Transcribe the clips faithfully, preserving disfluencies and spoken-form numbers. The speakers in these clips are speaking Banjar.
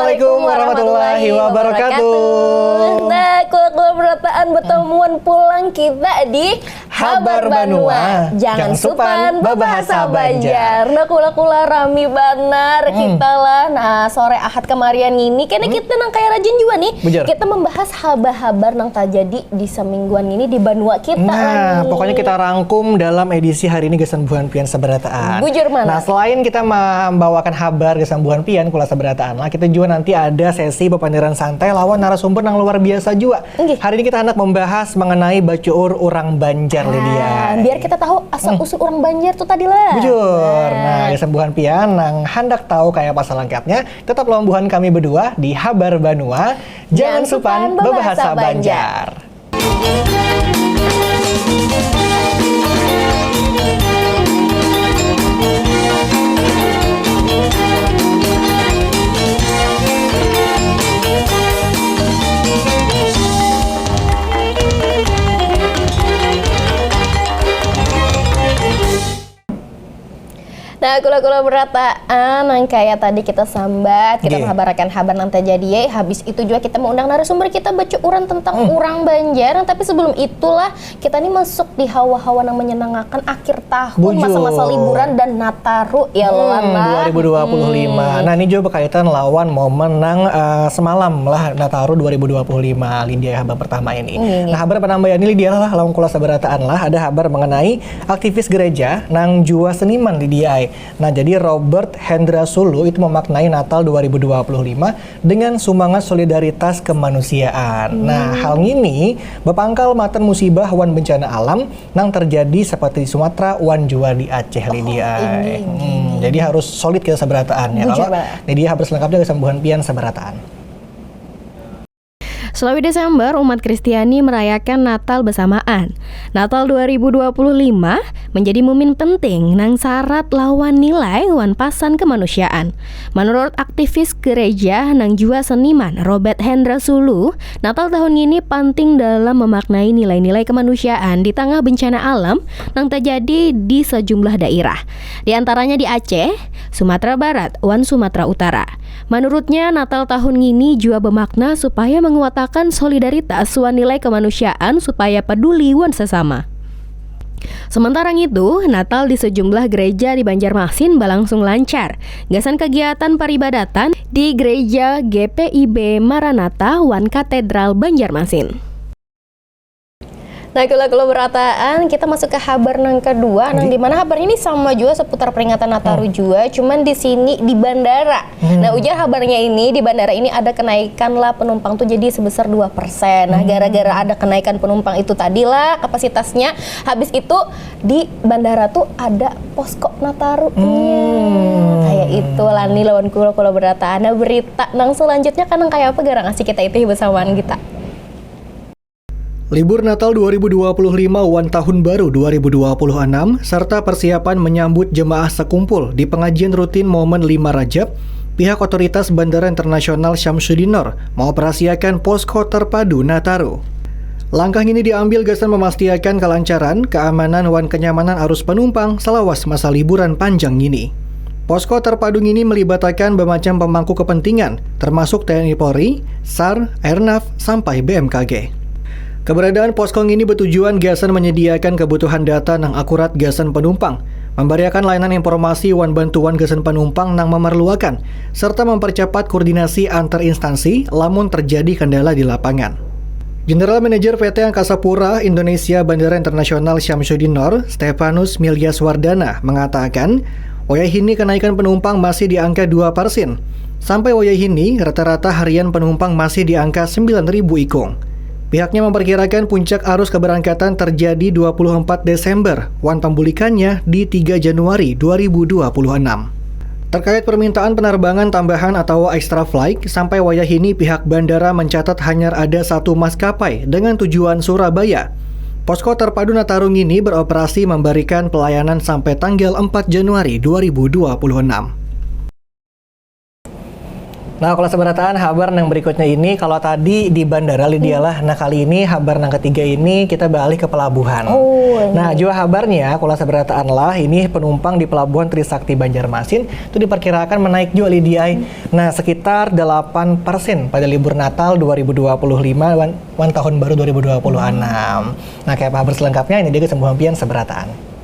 Assalamualaikum warahmatullahi wabarakatuh. Nah, kula-kula berataan bertemuan pulang kita di Habar Banua. Jangan supan babahasa Banjar. Nah, kula-kula rami banar kita lah. Nah, sore Ahad kemarian ini, kena kita nang kaya rajin juga nih. Bujur. Kita membahas habar-habar nang terjadi di semingguan ini di banua kita. Nah, pokoknya kita rangkum dalam edisi hari ini gasan buhan pian sabarataan. Bujur mana? Nah, selain kita membawakan habar gasan buhan pian kula sabarataan lah, kita juga nanti ada sesi papandiran santai lawan narasumber nang luar biasa juga. Inggih. Hari ini kita hendak membahas mengenai bacuur urang Banjar, Lydia. Biar kita tahu asal usul urang Banjar tuh tadi lah. Bujur. Nah, gasan buhan pian nang handak tahu kaya apa selengkapnya, tetap lawan buhan kami berdua di Habar Banua. Jangan supan babahasa Banjar. Nah, kula-kula berataan nang kaya tadi kita sambat, kita menghabarkan habar nang terjadi, ya. Habis itu juga kita mengundang narasumber kita bacuuran tentang urang Banjar. Tapi sebelum itulah, kita nih masuk di hawa-hawa nang menyenangkan akhir tahun, masa-masa liburan dan Nataru, ya, Lolan, lah. Dua ribu dua puluh lima. Nah, ini juga berkaitan lawan momen nang, eh, semalam lah, Nataru dua ribu dua puluh lima, Lydia, habar pertama ini. Nah, habar penambahan ini, Lydia, lah, lawan kula sabarataan lah, ada habar mengenai aktivis gereja nang jua seniman, Lydia, ai. Nah, jadi Robert Hendra Sulu itu memaknai Natal dua ribu dua puluh lima dengan sumangat solidaritas kemanusiaan. Nah, hal ngini bapangkal matan musibah wan bencana alam nang terjadi seperti di Sumatera wan jua di Aceh, Lydia. Jadi harus solid kita sabarataan, ya. Kalau Lydia, habar selengkapnya gasan buhan pian sabarataan. Selawi Desember, umat Kristiani merayakan Natal bersamaan. Natal dua ribu dua puluh lima menjadi momen penting nang syarat lawan nilai wan pasan kemanusiaan. Menurut aktivis gereja nang jua seniman Robert Hendra Sulu, Natal tahun ini penting dalam memaknai nilai-nilai kemanusiaan di tengah bencana alam nang terjadi di sejumlah daerah, di antaranya di Aceh, Sumatera Barat, wan Sumatera Utara. Menurutnya, Natal tahun ngini jua bermakna supaya menguatakan solidaritas wan nilai kemanusiaan supaya peduli wan sesama. Sementara ngitu, Natal di sejumlah gereja di Banjarmasin balangsung lancar gasan kegiatan peribadatan di Gereja G P I B Maranatha wan Katedral Banjarmasin. Nah, kula-kula berataan, kita masuk ke habar nang kedua, nang dimana habar ini sama juga seputar peringatan Nataru juga, cuman di sini di bandara. Nah, ujar habarnya ini, di bandara ini ada kenaikan lah penumpang tuh jadi sebesar dua persen. Nah, gara-gara ada kenaikan penumpang itu tadi lah kapasitasnya, habis itu di bandara tuh ada posko Nataru. Kayak itu lah nih lawan kula-kula berataan. Nah, berita nang selanjutnya kan nang kayak apa, garang asik kita itu bersamaan kita. Libur Natal dua ribu dua puluh lima wan Tahun Baru dua ribu dua puluh enam, serta persiapan menyambut jemaah sekumpul di pengajian rutin momen lima Rajab, pihak Otoritas Bandara Internasional Syamsuddinor mengoperasiakan posko terpadu Nataru. Langkah ini diambil gasan memastiakan kelancaran, keamanan, wan kenyamanan arus penumpang selawas masa liburan panjang ini. Posko terpadu ngini melibatakan bermacam pemangku kepentingan, termasuk T N I Polri, sar, Airnav, sampai B M K G. Keberadaan posko ngini bertujuan gasan menyediakan kebutuhan data nang akurat gasan penumpang, membariakan layanan informasi wan bantuan gasan penumpang nang memerluakan, serta mempercepat koordinasi antar instansi lamun terjadi kendala di lapangan. General Manager P T Angkasa Pura Indonesia Bandara Internasional Syamsuddinor, Stefanus Milyaswardana, mengatakan, wayahini kenaikan penumpang masih di angka dua persen. Sampai wayahini, rata-rata harian penumpang masih di angka sembilan ribu ikung. Pihaknya memperkirakan puncak arus keberangkatan terjadi dua puluh empat Desember, wan pembulikannya di tiga Januari dua ribu dua puluh enam. Terkait permintaan penerbangan tambahan atau extra flight, sampai wayahini pihak bandara mencatat hanya ada satu maskapai dengan tujuan Surabaya. Posko terpadu Nataru ngini beroperasi memberikan pelayanan sampai tanggal empat Januari dua ribu dua puluh enam. Nah, kalau seberataan habar yang berikutnya ini, kalau tadi di bandara, Lydia lah. Nah, kali ini habar yang ketiga ini kita beralih ke pelabuhan. Oh, nah, jua habarnya, kalau seberataan lah, ini penumpang di Pelabuhan Trisakti Banjarmasin itu diperkirakan menaik juga, Lydia. Nah, sekitar delapan persen pada libur Natal dua ribu dua puluh lima wan, wan tahun baru dua ribu dua puluh enam. Nah, kayak apa habar selengkapnya, ini dia gasan buhan pian seberataan.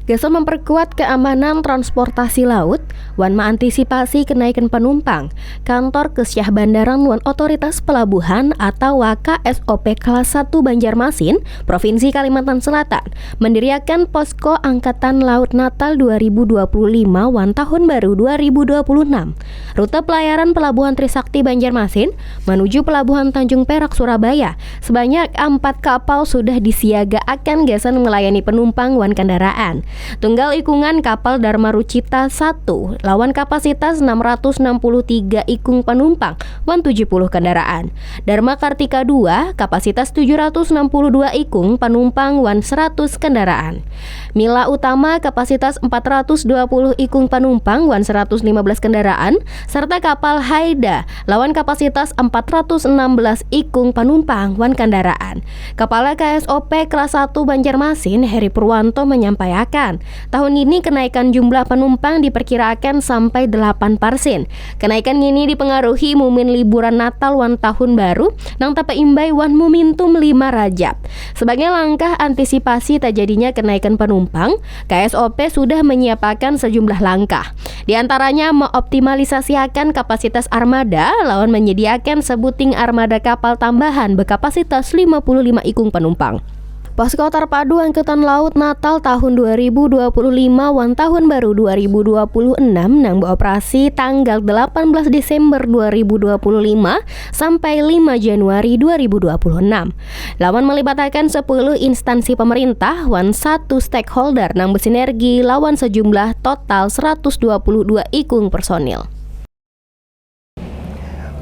Gasan memperkuat keamanan transportasi laut wan maantisipasi kenaikan panumpang, Kantor Kesyah Bandaran wan Otoritas Pelabuhan atawa K S O P Kelas satu Banjarmasin, Provinsi Kalimantan Selatan, mendiriakan Posko Angkatan Laut Natal dua ribu dua puluh lima wan Tahun Baru dua ribu dua puluh enam. Rute pelayaran Pelabuhan Trisakti Banjarmasin manuju Pelabuhan Tanjung Perak Surabaya sebanyak ampat kapal sudah disiagaakan gasan melayani penumpang wan kandaraan. Tunggal ikungan kapal Dharma Rucita satu lawan kapasitas enam ratus enam puluh tiga ikung panumpang wan tujuh puluh kandaraan. Dharma Kartika dua kapasitas tujuh ratus enam puluh dua ikung panumpang wan seratus kandaraan. Mila Utama kapasitas empat ratus dua puluh ikung panumpang wan seratus lima belas kandaraan, serta kapal Haida lawan kapasitas empat ratus enam belas ikung panumpang wan kandaraan. Kapala K S O P Kelas satu Banjarmasin, Heri Purwanto, menyampaiakan, tahun ini kenaikan jumlah panumpang diperkiraakan sampai delapan parsin. Kenaikan ngini dipengaruhi mumin liburan Natal wan Tahun Baru nang tapaimbai wan mumintum lima Rajab. Sebagai langkah antisipasi tajadinya kenaikan panumpang, K S O P sudah menyiapakan sejumlah langkah. Di antaranya meoptimalisasiakan kapasitas armada lawan menyediakan sebuting armada kapal tambahan bekapasitas lima puluh lima ikung panumpang. Posko Terpadu Angkutan Laut Natal tahun dua ribu dua puluh lima wan Tahun Baru dua ribu dua puluh enam nang beoperasi tanggal delapan belas Desember dua ribu dua puluh lima sampai lima Januari dua ribu dua puluh enam, lawan melibatakan sepuluh instansi pemerintah wan satu stakeholder nang bersinergi lawan sejumlah total seratus dua puluh dua ikung personil.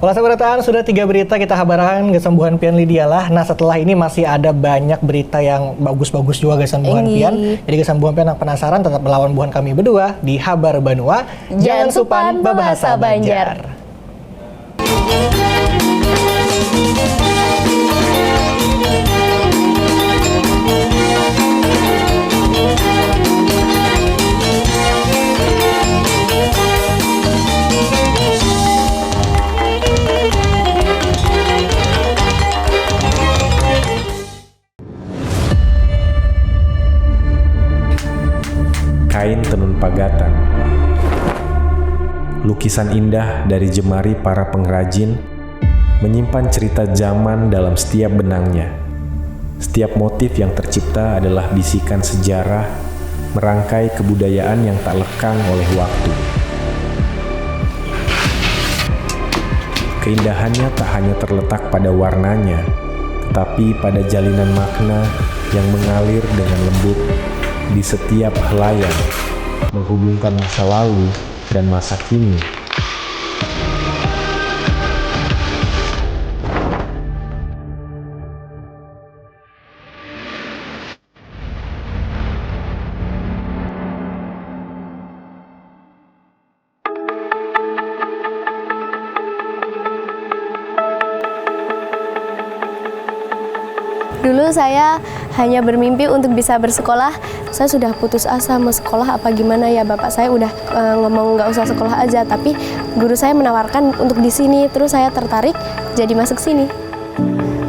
Kalau seberataan sudah tiga berita kita habarakan gasan buhan pian, Lydia lah. Nah, setelah ini masih ada banyak berita yang bagus-bagus juga gasan buhan pian. Jadi gasan buhan pian yang penasaran, tetap melawan buhan kami berdua di Habar Banua. Jangan supan babahasa Banjar. Kain tenun pagatan. Lukisan indah dari jemari para pengrajin menyimpan cerita zaman dalam setiap benangnya. Setiap motif yang tercipta adalah bisikan sejarah merangkai kebudayaan yang tak lekang oleh waktu. Keindahannya tak hanya terletak pada warnanya, tetapi pada jalinan makna yang mengalir dengan lembut di setiap helaian, menghubungkan masa lalu dan masa kini. Dulu saya hanya bermimpi untuk bisa bersekolah. Saya sudah putus asa mau sekolah apa gimana ya, bapak saya udah uh, ngomong nggak usah sekolah aja, tapi guru saya menawarkan untuk di sini, terus saya tertarik jadi masuk sini.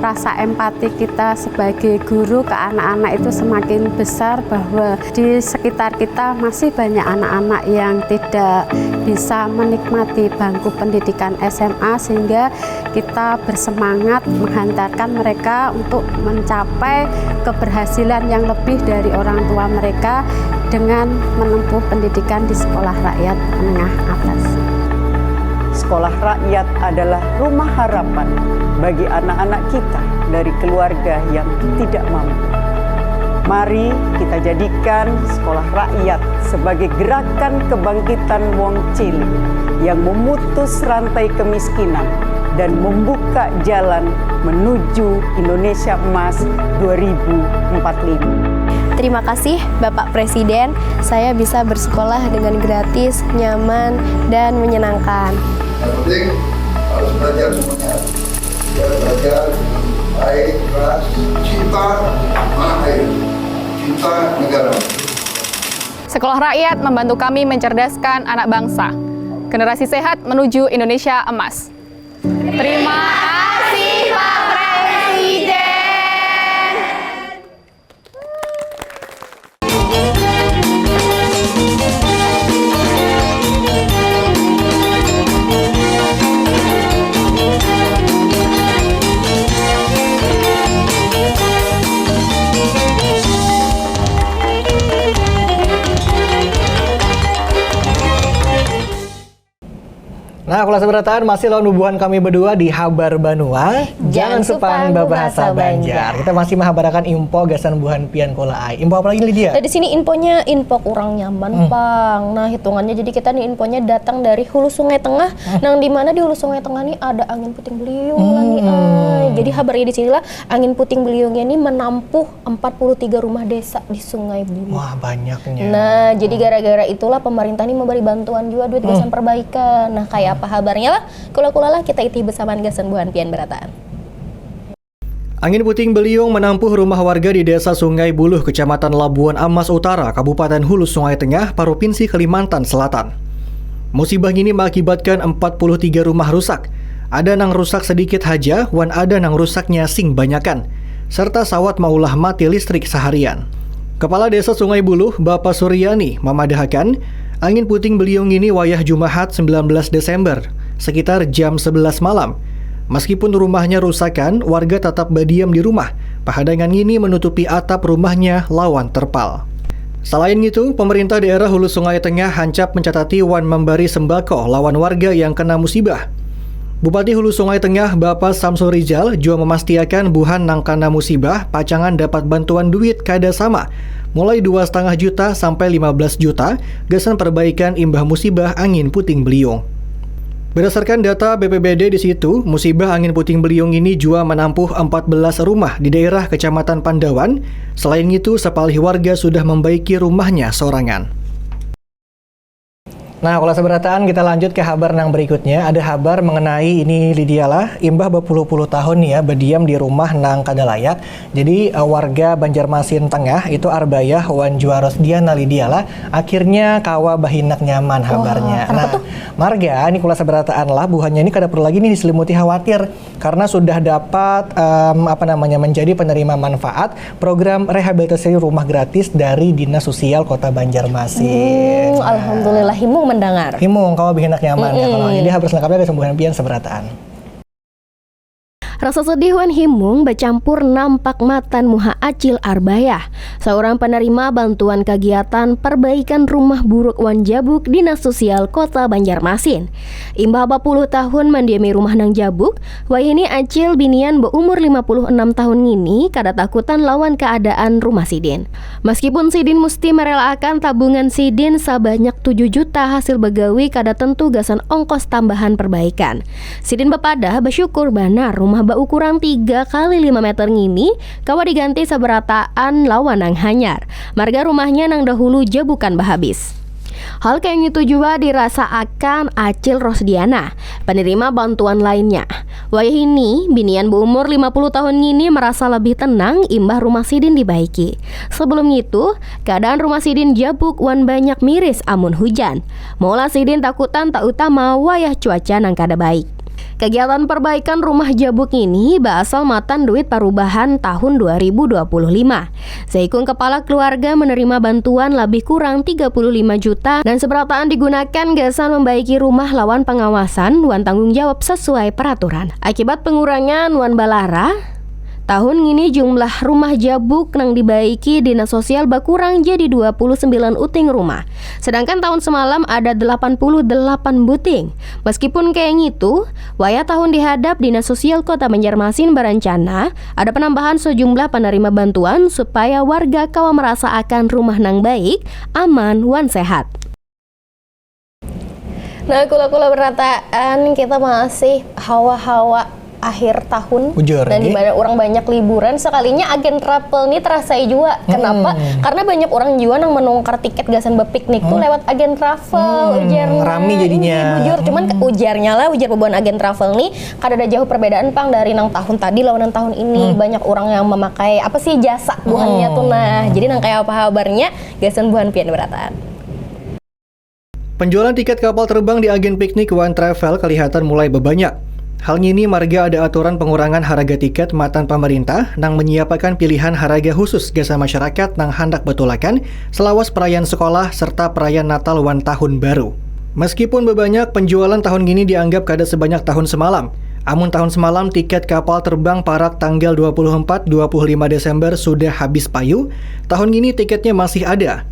Rasa empati kita sebagai guru ke anak-anak itu semakin besar, bahwa di sekitar kita masih banyak anak-anak yang tidak bisa menikmati bangku pendidikan S M A, sehingga kita bersemangat menghantarkan mereka untuk mencapai keberhasilan yang lebih dari orang tua mereka dengan menempuh pendidikan di sekolah rakyat menengah atas. Sekolah rakyat adalah rumah harapan bagi anak-anak kita dari keluarga yang tidak mampu. Mari kita jadikan sekolah rakyat sebagai gerakan kebangkitan wong cilik yang memutus rantai kemiskinan dan membuka jalan menuju Indonesia Emas dua ribu empat puluh lima. Terima kasih Bapak Presiden, saya bisa bersekolah dengan gratis, nyaman, dan menyenangkan. Yang penting harus belajar semuanya. Belajar dengan baik, keras, cinta tanah air, cinta negara. Sekolah Rakyat membantu kami mencerdaskan anak bangsa. Generasi sehat menuju Indonesia Emas. Terima kasih, Pak Presiden. Nah, Kulas Berataan masih lawan bubuhan kami berdua di Habar Banua. Jangan supan babahasa Banjar. Kita masih mahabarakan info gasan buhan pian kula ai. Info apa lagi nih, Lydia? Nah, di sini infonya info kurang nyaman, hmm, pang. Nah, hitungannya jadi kita nih infonya datang dari Hulu Sungai Tengah, hmm, nang di mana di Hulu Sungai Tengah nih ada angin puting beliung lah nih, hmm, ai. Jadi habarnya di sinilah angin puting beliungnya nih menampuh empat puluh tiga rumah desa di Sungai Buluh. Wah, banyaknya. Nah, jadi gara-gara itulah pemerintah nih memberi bantuan juga duit, hmm, gasan perbaikan. Nah, kayak apa habarnya lah? Kula-kula lah kita itih bersamaan gasan buhan pian berataan. Angin puting beliung menampuh rumah warga di Desa Sungai Buluh, Kecamatan Labuan Amas Utara, Kabupaten Hulu Sungai Tengah, Provinsi Kalimantan Selatan. Musibah ini mengakibatkan empat puluh tiga rumah rusak. Ada nang rusak sedikit haja, wan ada nang rusaknya sing banyakan, serta sawat maulah mati listrik seharian. Kepala Desa Sungai Buluh, Bapa Suryani, mamadahakan, angin puting beliung ini wayah Jumahat sembilan belas Desember, sekitar jam sebelas malam. Meskipun rumahnya rusakan, warga tetap badiam di rumah. Pahadangan ini menutupi atap rumahnya lawan terpal. Selain itu, pemerintah daerah Hulu Sungai Tengah hancap mencatati wan memberi sembako lawan warga yang kena musibah. Bupati Hulu Sungai Tengah, Bapa Samsul Rizal, jua memastiakan buhan nang kana musibah pacangan dapat bantuan duit kada sama, mulai dua setengah juta sampai lima belas juta, gasan perbaikan imbah musibah angin puting beliung. Berdasarkan data B P B D di situ, musibah angin puting beliung ini jua menampuh empat belas rumah di daerah Kecamatan Pandawan. Selain itu, sapalih warga sudah membaiki rumahnya sorangan. Nah, kalau seberataan kita lanjut ke habar nang berikutnya. Ada habar mengenai ini, Lydia lah, imbah berpuluh-puluh tahun nih ya, berdiam di rumah nang kada layak. Jadi, eh, warga Banjarmasin Tengah itu Arbayah wan jua Rosdiana Lydia lah, akhirnya kawa bahinak nyaman habarnya. Wah, kenapa tuh? Nah, marga ini kula seberataan lah, buhannya ini kada perlu lagi nih diselimuti khawatir karena sudah dapat, em, apa namanya, menjadi penerima manfaat program rehabilitasi rumah gratis dari Dinas Sosial Kota Banjarmasin. Hmm, nah, alhamdulillah, himung mendengar. Himung, kawa bahinak nyaman ya, mm-mm, kalau. Jadi, habar selengkapnya ada sembuhan pian seberataan. Rasa sedih wan himung bacampur nampak matan muha Acil Arbayah, seorang penerima bantuan kagiatan perbaikan rumah buruk wan jabuk Dinas Sosial Kota Banjarmasin. Imbah bapuluh tahun mandiami rumah nang jabuk, wayahini Acil binian baumur lima puluh enam tahun ngini kada takutan lawan keadaan rumah sidin. Meskipun sidin musti merelaakan tabungan sidin sabanyak tujuh juta hasil bagawi kada tentu gasan ongkos tambahan perbaikan. Sidin bapadah basyukur banar rumah baukuran tiga kali lima meter ngini kawa diganti sabarataan lawan nang hanyar, marga rumahnya nang dahulu jabukan bahabis. Hal kaya ngitu jua dirasaakan Acil Rosdiana, penerima bantuan lainnya. Wayahini, binian baumur lima puluh tahun ngini merasa lebih tenang imbah rumah sidin dibaiki. Sebelum ngitu, keadaan rumah sidin jabuk wan banyak miris amun hujan. Maulah sidin takutan tautama wayah cuaca nang kada baik. Kegiatan perbaikan rumah jabuk ini baasal matan duit parubahan tahun dua ribu dua puluh lima. Seikung kepala keluarga menerima bantuan lebih kurang tiga puluh lima juta dan seberataan digunakan gasan membaiki rumah lawan pengawasan wan tanggung jawab sesuai peraturan. Akibat pengurangan wan balara, tahun ngini jumlah rumah jabuk nang dibaiki Dinas Sosial bakurang jadi dua puluh sembilan uting rumah. Sedangkan tahun semalam ada delapan puluh delapan buting. Meskipun kaya ngitu, wayah tahun dihadap, Dinas Sosial Kota Banjarmasin berencana ada penambahan sejumlah penerima bantuan supaya warga kawa merasaakan rumah nang baik, aman, wan sehat. Nah, kula-kula berataan, kita masih hawa-hawa akhir tahun. Ujar, dan di mana orang banyak liburan, sekalinya agen travel ni terasai jua. Kenapa? Karena banyak orang jua nang menukar tiket gasan berpiknik tuh lewat agen travel, ujar. Rami jadinya. Bujur, cuman ujarnya lah, ujar bubuhan agen travel nih, kada ada jauh perbedaan pang dari nang tahun tadi lawan nang tahun ini. Banyak orang yang memakai apa sih jasa buhannya tuh nah. Jadi nang kayak apa habarnya? Gasan buhan pian berataan. Penjualan tiket kapal terbang di agen piknik One Travel kelihatan mulai bebanyak. Hal ngini marga ada aturan pengurangan haraga tiket matan pamerintah nang menyiapakan pilihan haraga khusus gasan masyarakat nang handak betulakan selawas perayaan sekolah serta perayaan Natal wan Tahun Baru. Meskipun bebanyak, penjualan tahun ngini dianggap kada sebanyak tahun semalam. Amun tahun semalam, tiket kapal terbang parak tanggal dua puluh empat dua puluh lima Desember sudah habis payu, tahun ngini tiketnya masih ada.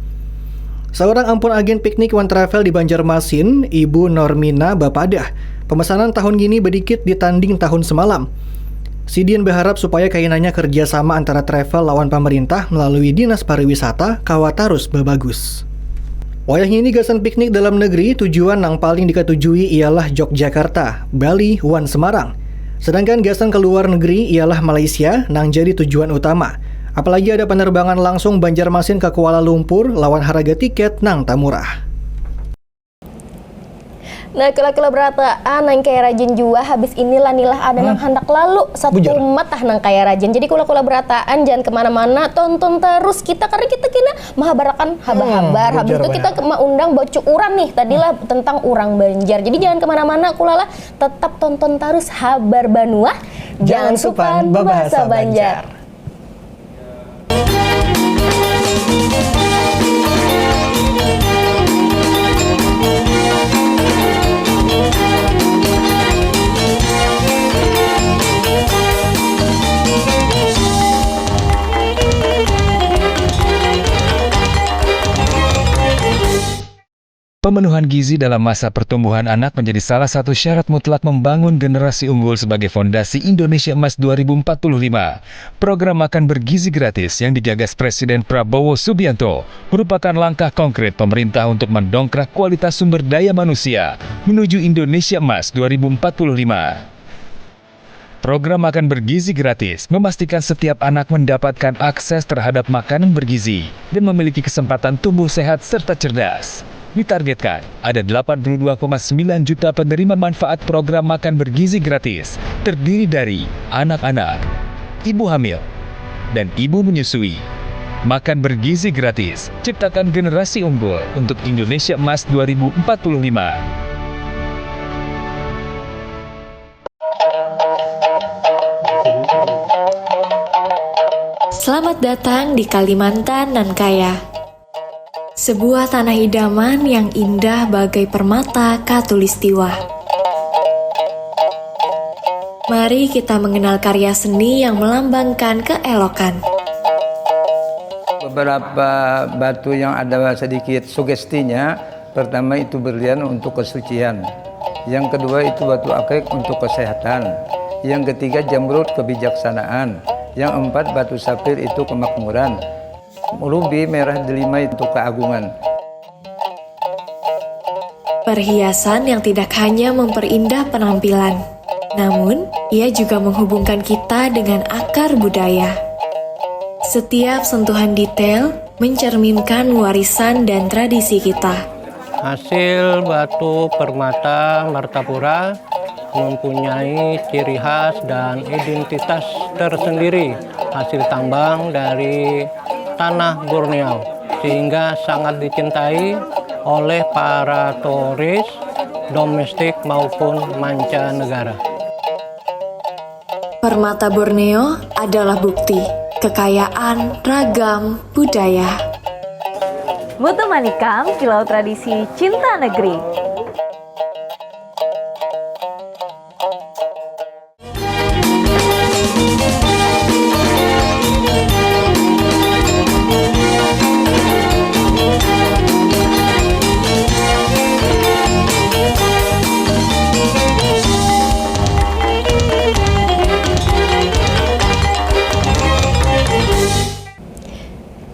Seorang ampun agen piknik One Travel di Banjarmasin, Ibu Normina bapadah, pemesanan tahun gini bedikit ditanding tahun semalam. Sidin berharap supaya kainanya kerjasama antara travel lawan pemerintah melalui Dinas Pariwisata kawa tarus babagus. Wayah ngini gasan piknik dalam negeri tujuan nang paling diketujui ialah Yogyakarta, Bali, wan Semarang. Sedangkan gasan ke luar negeri ialah Malaysia nang jadi tujuan utama. Apalagi ada penerbangan langsung Banjarmasin ke Kuala Lumpur lawan harga tiket nang tamurah. Nah, kula-kula berataan nang kaya rajin jua habis ini lah nilah ada nang handak lalu satumat ah nang kaya rajin. Jadi kula-kula berataan jangan kemana-mana, tonton terus kita karena kita kena mahabarakan habar-habar. Habis itu kita maundang bacuuran nih tadi lah tentang urang Banjar. Jadi jangan kemana-mana, kula lah tetap tonton terus habar banua. Jangan supan bebahasa Banjar. Pemenuhan gizi dalam masa pertumbuhan anak menjadi salah satu syarat mutlak membangun generasi unggul sebagai fondasi Indonesia Emas dua ribu empat puluh lima. Program makan bergizi gratis yang digagas Presiden Prabowo Subianto merupakan langkah konkret pemerintah untuk mendongkrak kualitas sumber daya manusia menuju Indonesia Emas dua ribu empat puluh lima. Program makan bergizi gratis memastikan setiap anak mendapatkan akses terhadap makanan bergizi dan memiliki kesempatan tumbuh sehat serta cerdas. Ditargetkan ada delapan puluh dua koma sembilan juta penerima manfaat program makan bergizi gratis, terdiri dari anak-anak, ibu hamil, dan ibu menyusui. Makan bergizi gratis, ciptakan generasi unggul untuk Indonesia Emas dua ribu empat puluh lima. Selamat datang di Kalimantan nan kaya. Sebuah tanah idaman yang indah bagai permata katulistiwa. Mari kita mengenal karya seni yang melambangkan keelokan. Beberapa batu yang ada sedikit sugestinya, pertama itu berlian untuk kesucian, yang kedua itu batu akik untuk kesehatan, yang ketiga jamrud kebijaksanaan, yang empat batu sapir itu kemakmuran, rubi merah delima itu keagungan. Perhiasan yang tidak hanya memperindah penampilan, namun ia juga menghubungkan kita dengan akar budaya. Setiap sentuhan detail mencerminkan warisan dan tradisi kita. Hasil batu permata Martapura mempunyai ciri khas dan identitas tersendiri, hasil tambang dari tanah Borneo, sehingga sangat dicintai oleh para turis domestik maupun mancanegara. Permata Borneo adalah bukti kekayaan ragam budaya. Mutu manikam, kilau tradisi cinta negeri.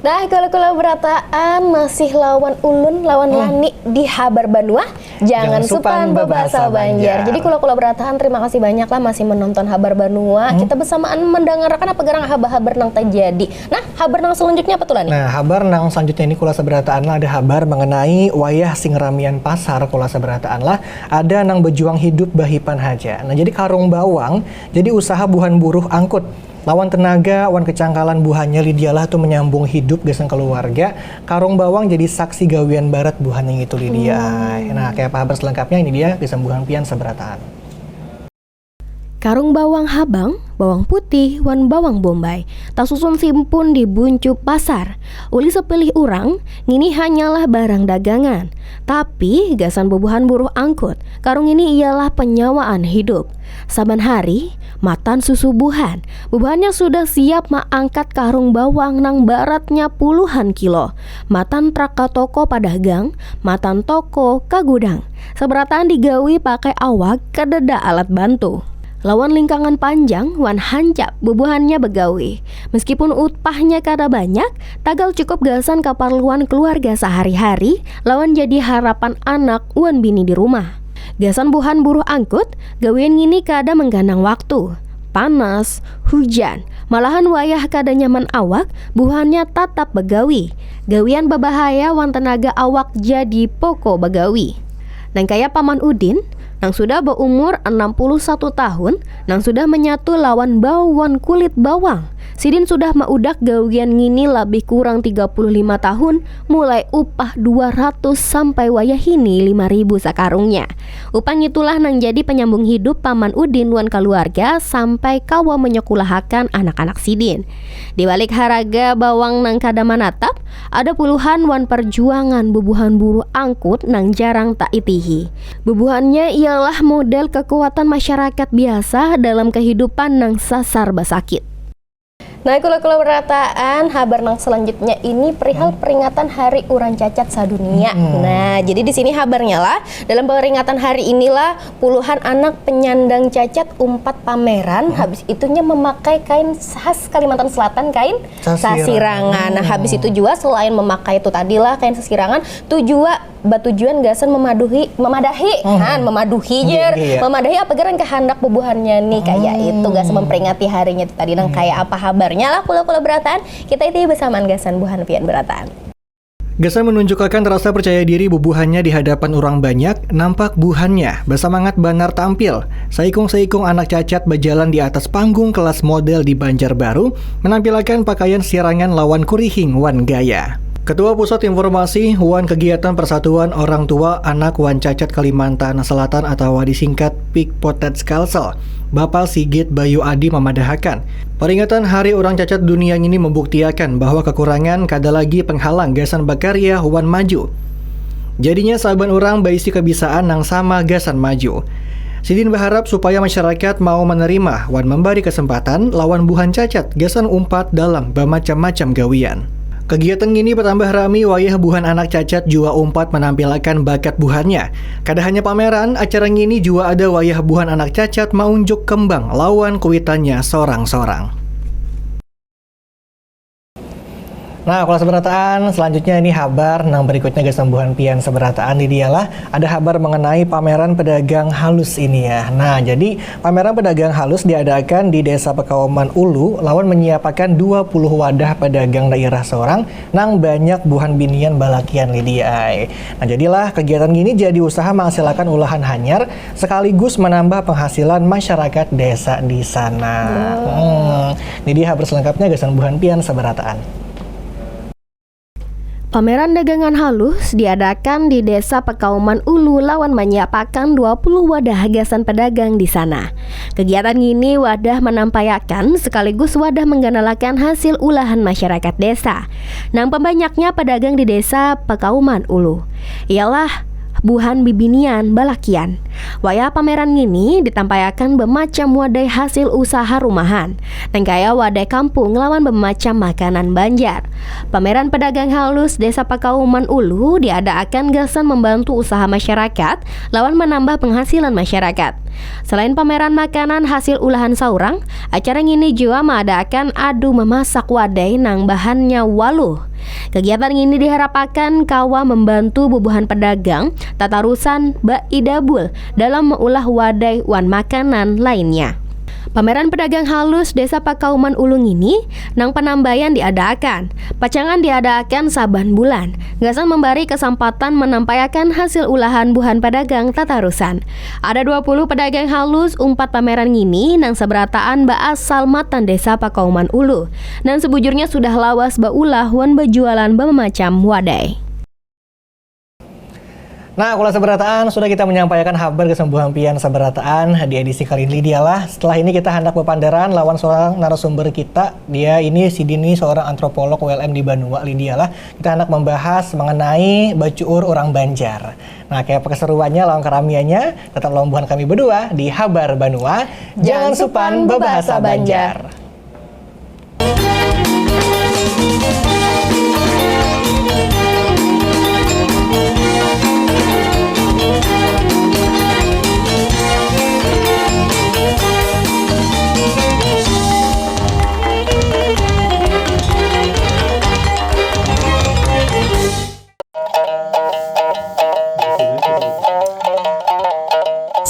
Nah, kula-kula berataan masih lawan ulun, lawan hmm. Lani di Habar Banua. Jangan, jangan supan babahasa Banjar. Jadi kula-kula berataan, terima kasih banyak lah masih menonton Habar Banua. Hmm. Kita bersamaan mendengarkan apa gerang habar-habar nang terjadi. Nah, habar nang selanjutnya apa tuh, Lani? Nah, habar nang selanjutnya ini kula seberataan lah, ada habar mengenai wayah sing ramian pasar kula seberataan lah. Ada nang berjuang hidup bahipan haja. Nah, jadi karung bawang, jadi usaha buhan buruh angkut. Lawan tenaga wan kecangkalan buhannya Lidialah tu menyambung hidup gasan keluarga, karung bawang jadi saksi gawian barat buhannya ngitu Lidia. Hmm. Nah, kaya apa habar selengkapnya ini dia gasan buhan pian seberataan. Karung bawang habang, bawang putih, wan bawang bombay tasusun simpun di buncu pasar. Ulih sepilih urang, ngini hanyalah barang dagangan. Tapi gasan bubuhan buruh angkut, karung ini ialah penyawaan hidup. Saban hari, matan susubuhan, bubuhannya sudah siap maangkat karung bawang nang baratnya puluhan kilo, matan trak ka toko padagang, matan toko ka gudang. Sabarataan digawi pakai awak kadada alat bantu. Lawan lingkangan panjang wan hancap bubuhannya bagawi. Meskipun upahnya kada banyak, tagal cukup gasan kaparluan keluarga sahari-hari lawan jadi harapan anak wan bini di rumah. Gasan buhan buruh angkut, gawian ngini kada mengganang waktu. Panas, hujan, malahan wayah kada nyaman awak, buhannya tatap bagawi. Gawian babahaya wan tenaga awak jadi poko bagawi. Nang kaya Paman Udin, nang sudah baumur enam puluh satu tahun, nang sudah menyatu lawan bau wan kulit bawang. Sidin sudah maudak gawian ngini labih kurang tiga puluh lima tahun, mulai upah dua ratus sampai wayahini lima ribu sakarungnya. Upah ngitulah nang jadi penyambung hidup Paman Udin wan kaluarga sampai kawa menyekulahakan anak-anak sidin. Di balik haraga bawang nang kada manatap, ada puluhan wan perjuangan bubuhan buruh angkut nang jarang taitihi. Bubuhannya ialah model kekuatan masyarakat biasa dalam kehidupan nang sasar basakit. Nah, kula-kula berataan, habar nang selanjutnya ini perihal hmm. peringatan Hari Urang Cacat Sadunia. Hmm. Nah, jadi di sini habarnya lah, dalam peringatan hari inilah puluhan anak penyandang cacat umpat pameran, hmm. habis itunya memakai kain khas Kalimantan Selatan, kain sasirangan. Sasirangan. Nah, habis itu juga selain memakai itu tadilah kain sasirangan, tu juga batujuan gasan memaduhi, memadahi, hmm. kan, memaduhi jer, iya, iya. Memadahi apa gerang kehendak bubuhannya nih, kayak hmm. itu gasan memperingati harinya itu tadi. Nang hmm. kayak apa habarnya lah, kula-kula berataan, kita itu bersamaan gasan buhan pian berataan. Gasan menunjukkan rasa percaya diri bubuhannya di hadapan orang banyak, nampak buhannya bersemangat banar tampil. Saikung-saikung anak cacat berjalan di atas panggung kelas model di Banjarbaru, menampilakan pakaian sirangan lawan kurihing wan gaya. Ketua Pusat Informasi wan Kegiatan Persatuan Orang Tua Anak wan Cacat Kalimantan Selatan atau disingkat Pikpotet Kalsel, Bapak Sigit Bayu Adi memadahakan, peringatan Hari Orang Cacat Dunia ini membuktiakan bahwa kekurangan kada lagi penghalang gasan berkarya wan maju. Jadinya saban orang baisi kebisaan nang sama gasan maju. Sidin berharap supaya masyarakat mau menerima wan memberi kesempatan lawan buhan cacat gasan umpat dalam bermacam-macam gawian. Kegiatan ngini bertambah rami wayah buhan anak cacat jua umpat menampilakan bakat buhannya. Kada hanya pameran, acara ngini jua ada wayah buhan anak cacat maunjuk kembang lawan kuitannya sorang-sorang. Nah, kalau seberataan selanjutnya ini habar nang berikutnya gasan buhan pian seberataan di dialah ada habar mengenai pameran pedagang halus ini ya. Nah, jadi pameran pedagang halus diadakan di Desa Pekauman Ulu lawan menyiapakan dua puluh wadah pedagang daerah seorang nang banyak buhan binian balakian Lidi ai. Nah, jadilah kegiatan gini jadi usaha menghasilkan ulahan hanyar sekaligus menambah penghasilan masyarakat desa di sana. Hmm. Ini dia habar selengkapnya gasan buhan pian seberataan. Pameran dagangan halus diadakan di Desa Pekauman Ulu lawan menyiapakan dua puluh wadah gasan pedagang di sana. Kegiatan ngini wadah menampayakan sekaligus wadah mengganalakan hasil ulahan masyarakat desa. Nang pembanyaknya pedagang di Desa Pekauman Ulu ialah buhan bibinian balakian. Wayah pameran ngini ditampayakan bemacam wadai hasil usaha rumahan, nang kaya wadai kampung lawan bemacam makanan Banjar. Pameran pedagang halus Desa Pakauman Ulu diadaakan gasan membantu usaha masyarakat lawan menambah penghasilan masyarakat. Selain pameran makanan hasil ulahan saurang, acara ngini jua maadaakan adu memasak wadai nang bahannya waluh. Kegiatan ini diharapakan kawa membantu bubuhan pedagang tatarusan baidabul dalam meulah wadai wan makanan lainnya. Pameran pedagang halus Desa Pakauman Ulu ngini nang penambayan diadaakan. Pacangan diadaakan saban bulan, gasan membari kesampatan menampaiakan hasil ulahan buhan pedagang tatarusan. Ada dua puluh pedagang halus umpat pameran ngini nang seberataan baasal matan Desa Pakauman Ulu, nang sebujurnya sudah lawas baulah wan bajualan bamamacam wadai. Nah, kula sabarataan, sudah kita manyampaiakan habar gasan buhan pian sabarataan di edisi kali ini, Lydia lah. Setelah ini kita handak bapandaran lawan seorang narasumber kita. Dia ini sidin ni seorang antropolog U L M di Banua, Lydia lah. Kita handak membahas mengenai bacuur urang Banjar. Nah, kayapa keseruannya lawan karamiannya? Tetap lawan buhan kami badua di Habar Banua. Jangan supan babahasa Banjar.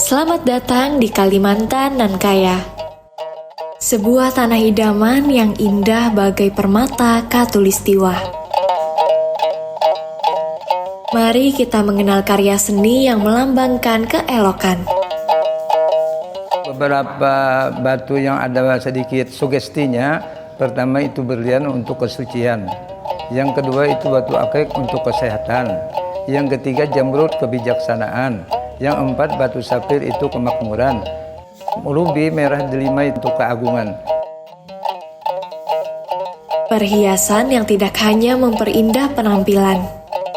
Selamat datang di Kalimantan nan kaya. Sebuah tanah idaman yang indah bagai permata khatulistiwa. Mari kita mengenal karya seni yang melambangkan keelokan. Beberapa batu yang ada sedikit sugestinya, pertama itu berlian untuk kesucian, yang kedua itu batu akik untuk kesehatan, yang ketiga jamrud kebijaksanaan, yang empat batu sapir itu kemakmuran. Rubi merah delima itu keagungan. Perhiasan yang tidak hanya memperindah penampilan,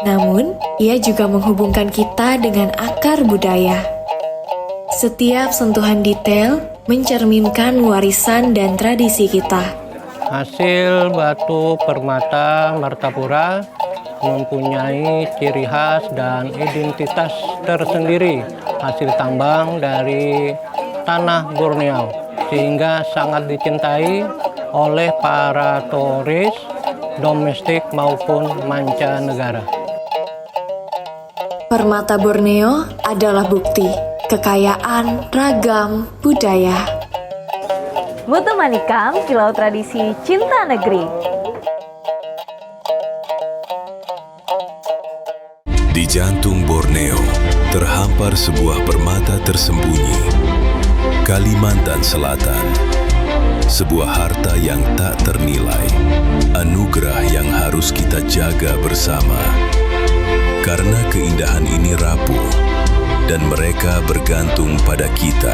namun ia juga menghubungkan kita dengan akar budaya. Setiap sentuhan detail mencerminkan warisan dan tradisi kita. Hasil batu permata Martapura mempunyai ciri khas dan identitas tersendiri hasil tambang dari tanah Borneo, sehingga sangat dicintai oleh para turis domestik maupun mancanegara. Permata Borneo adalah bukti kekayaan ragam budaya. Mutu Manikam, Kilau Tradisi Cinta Negeri. Di jantung Borneo, terhampar sebuah permata tersembunyi. Kalimantan Selatan, sebuah harta yang tak ternilai, anugerah yang harus kita jaga bersama. Karena keindahan ini rapuh, dan mereka bergantung pada kita.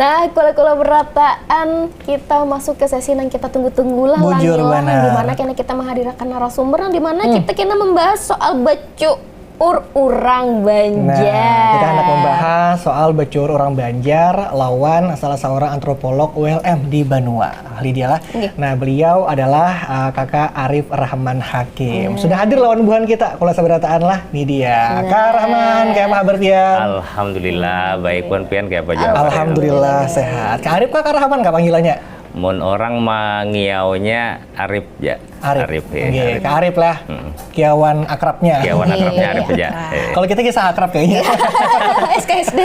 Nah, kula-kula berataan kita masuk ke sesi yang kita tunggu-tunggu lah. Bujur banar. Di mana kena kita menghadirakan narasumber, yang di mana hmm. kita kena membahas soal bacu ur urang Banjar. Nah, kita hendak membahas soal bacuur urang Banjar lawan salah seorang antropolog U L M di Banua. Lydia lah. Okay. Nah, beliau adalah uh, Kakak Arif Rahman Hakim. Hmm. Sudah hadir lawan buhan kita, kalau seberataan lah. Ini dia. Nah. Kak Rahman, kayak apa kabar pian? Alhamdulillah, baik pun pian kayak apa juga. Alhamdulillah, sehat. Kak Arif, Kak Rahman, Kak panggilannya? Mun orang mangiaunya Arif ya. Arif. Arif, ya. Okay. Arif. Kak Arif lah. Hmm. Kiawan akrabnya. Kiawan akrabnya Arif aja. Iya. Kalau kita kisah akrab kayaknya. S K S D.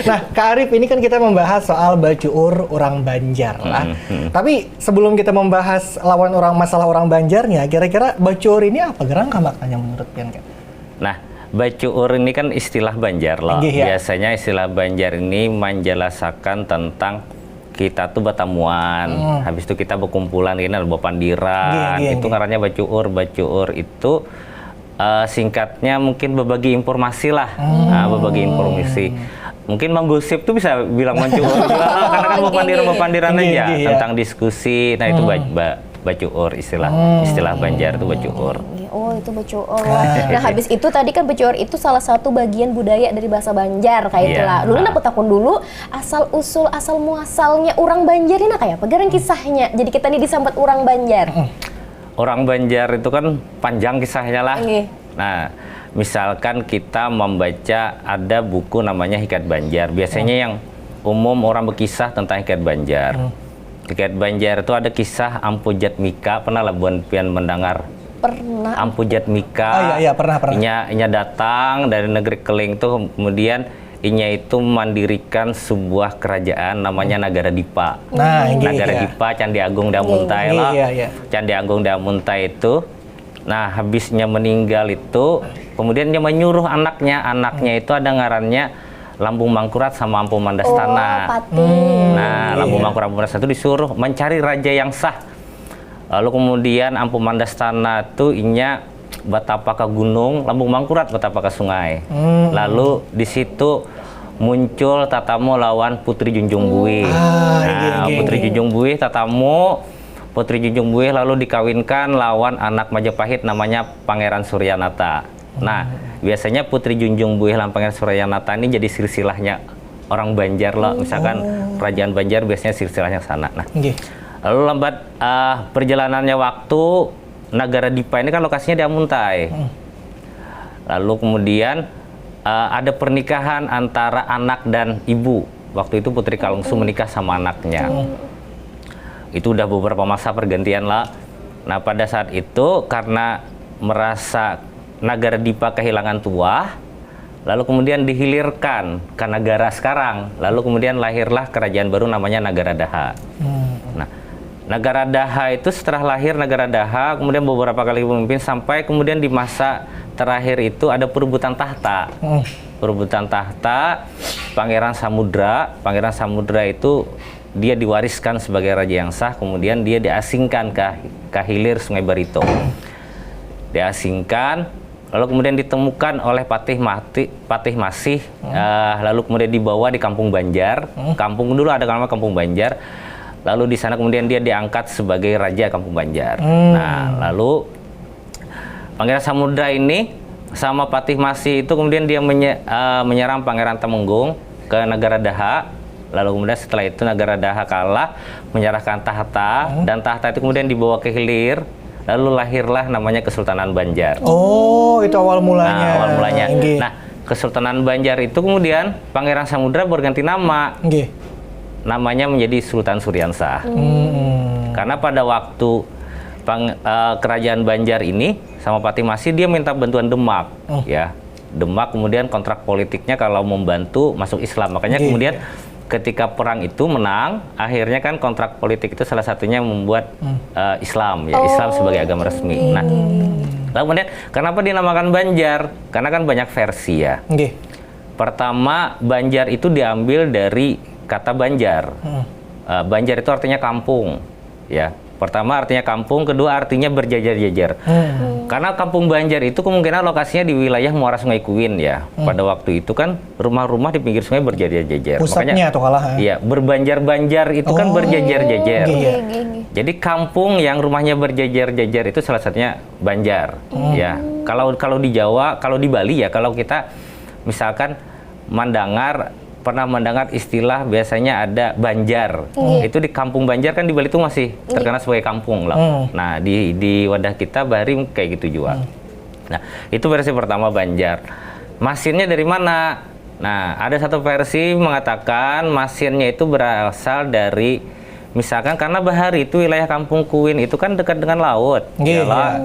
Nah, Kak Arif, ini kan kita membahas soal bacuur orang Banjar lah. Hmm, hmm. Tapi sebelum kita membahas lawan orang, masalah orang Banjarnya, kira-kira bacuur ini apa gerang kah maknanya menurut pian, Kak? Nah, bacuur ini kan istilah Banjar loh. Inggih, ya. Biasanya istilah Banjar ini menjelaskan tentang kita tuh batamuan, hmm. Habis itu kita berkumpulan, ini ada bapandiran, gitu. Ngarannya bacuur. Bacuur itu uh, singkatnya mungkin berbagi informasi lah. Hmm. Nah, berbagi informasi. Mungkin menggosip tuh bisa bilang mencuur juga lah, karena kan bapandiran-bapandiran aja tentang diskusi. Nah, itu hmm. ba ba bacuur istilah hmm. istilah Banjar itu bacuur. Oh itu bacuur. Nah habis itu tadi kan bacuur itu salah satu bagian budaya dari bahasa Banjar kayak yeah. itulah. Dulu nah. Aku takun dulu asal usul asal muasalnya orang Banjar ini kayak apa garang kisahnya. Jadi kita ini disambat orang Banjar. Hmm. Orang Banjar itu kan panjang kisahnya lah. Okay. Nah, misalkan kita membaca ada buku namanya Hikayat Banjar. Biasanya hmm. yang umum orang berkisah tentang Hikayat Banjar. Hmm. Hikayat Banjar itu ada kisah Ampu Jatmika. Pernah lah buan pian mendengar? Pernah. Ampu Jatmika. Oh iya, iya pernah pernah. Inya, inya datang dari negeri Keling tuh kemudian inya itu mendirikan sebuah kerajaan namanya Nagara Dipa. Nah, Nagara iya. Dipa Candi Agung Damuntai iya, iya, iya. Candi Agung Damuntai itu Nah, habisnya meninggal itu, kemudian dia menyuruh anaknya, anaknya itu ada ngarannya Lambung Mangkurat sama Ampu Mandastana. Oh, patih. Nah, Lambung Mangkurat Ampu Mandastana itu disuruh mencari raja yang sah. Lalu kemudian Ampu Mandastana itu inya batapa ke gunung, Lambung Mangkurat batapa ke sungai. Hmm. Lalu di situ muncul tatamu lawan Putri Junjung Buih. Ah, nah, iya, iya, Putri iya. Junjung Buih tatamu Putri Junjung Buih lalu dikawinkan lawan anak Majapahit namanya Pangeran Suryanata. Nah, biasanya Putri Junjung Buih lawan Pangeran Suryanata ini jadi silsilahnya orang Banjar loh. Misalkan oh. Kerajaan Banjar biasanya silsilahnya sana. Nah, okay. Lalu lambat uh, perjalanannya waktu Nagara Dipa ini kan lokasinya di Amuntai. Hmm. Lalu kemudian uh, ada pernikahan antara anak dan ibu. Waktu itu Putri Kalungsu menikah sama anaknya. Itu udah beberapa masa pergantian lah. Nah pada saat itu karena merasa Nagara Dipa kehilangan tuah, lalu kemudian dihilirkan ke negara sekarang, lalu kemudian lahirlah kerajaan baru namanya Nagara Daha. Hmm. Nah, Nagara Daha itu setelah lahir Nagara Daha, kemudian beberapa kali pemimpin sampai kemudian di masa terakhir itu ada perebutan tahta. Hmm. Perebutan tahta Pangeran Samudra. Pangeran Samudra itu dia diwariskan sebagai raja yang sah, kemudian dia diasingkan ke, ke hilir Sungai Barito. Diasingkan, lalu kemudian ditemukan oleh Patih Mati, Patih Masih, hmm. uh, lalu kemudian dibawa di Kampung Banjar. Hmm. Kampung dulu ada nama Kampung Banjar. Lalu di sana kemudian dia diangkat sebagai raja Kampung Banjar. Hmm. Nah, lalu Pangeran Samudra ini sama Patih Masih itu kemudian dia menye, uh, menyerang Pangeran Temenggung ke negara Daha. Lalu kemudian setelah itu negara Daha kalah menyerahkan tahta hmm. dan tahta itu kemudian dibawa ke hilir. Lalu lahirlah namanya Kesultanan Banjar. Oh, itu awal mulanya. Nah, awal mulanya. Nah, Kesultanan Banjar itu kemudian Pangeran Samudra berganti nama. Nggih. Namanya menjadi Sultan Suriansah. Hmm. Karena pada waktu pang, uh, kerajaan Banjar ini sama Patih Masih dia minta bantuan Demak, hmm. ya. Demak kemudian kontrak politiknya kalau membantu masuk Islam. Makanya nggih, kemudian nggih. Ketika perang itu menang, akhirnya kan kontrak politik itu salah satunya membuat hmm. uh, Islam, ya oh, Islam sebagai agama resmi. Nah, lalu kemudian kenapa dinamakan Banjar? Karena kan banyak versi ya. Nggih. Pertama, Banjar itu diambil dari kata Banjar. Hmm. Uh, Banjar itu artinya kampung, ya. Pertama artinya kampung, kedua artinya berjajar-jajar. Hmm. Karena Kampung Banjar itu kemungkinan lokasinya di wilayah Muara Sungai Kuin ya. Hmm. Pada waktu itu kan rumah-rumah di pinggir sungai berjajar-jajar. Pusatnya tuh kalah. Ya. Iya, berbanjar-banjar itu oh. Kan berjajar-jajar. Iya. Jadi kampung yang rumahnya berjajar-jajar itu salah satunya Banjar. Hmm. Ya. Kalau kalau di Jawa, kalau di Bali ya, kalau kita misalkan mendengar pernah mendengar istilah biasanya ada banjar. Hmm. Itu di Kampung Banjar kan di Bali itu masih terkenal sebagai kampung lah. Hmm. Nah, di di wadah kita bahari kayak gitu juga. Hmm. Nah, itu versi pertama Banjar. Masinnya dari mana? Nah, ada satu versi mengatakan masinnya itu berasal dari misalkan karena bahari itu wilayah Kampung Kuin itu kan dekat dengan laut. Nggih, ya.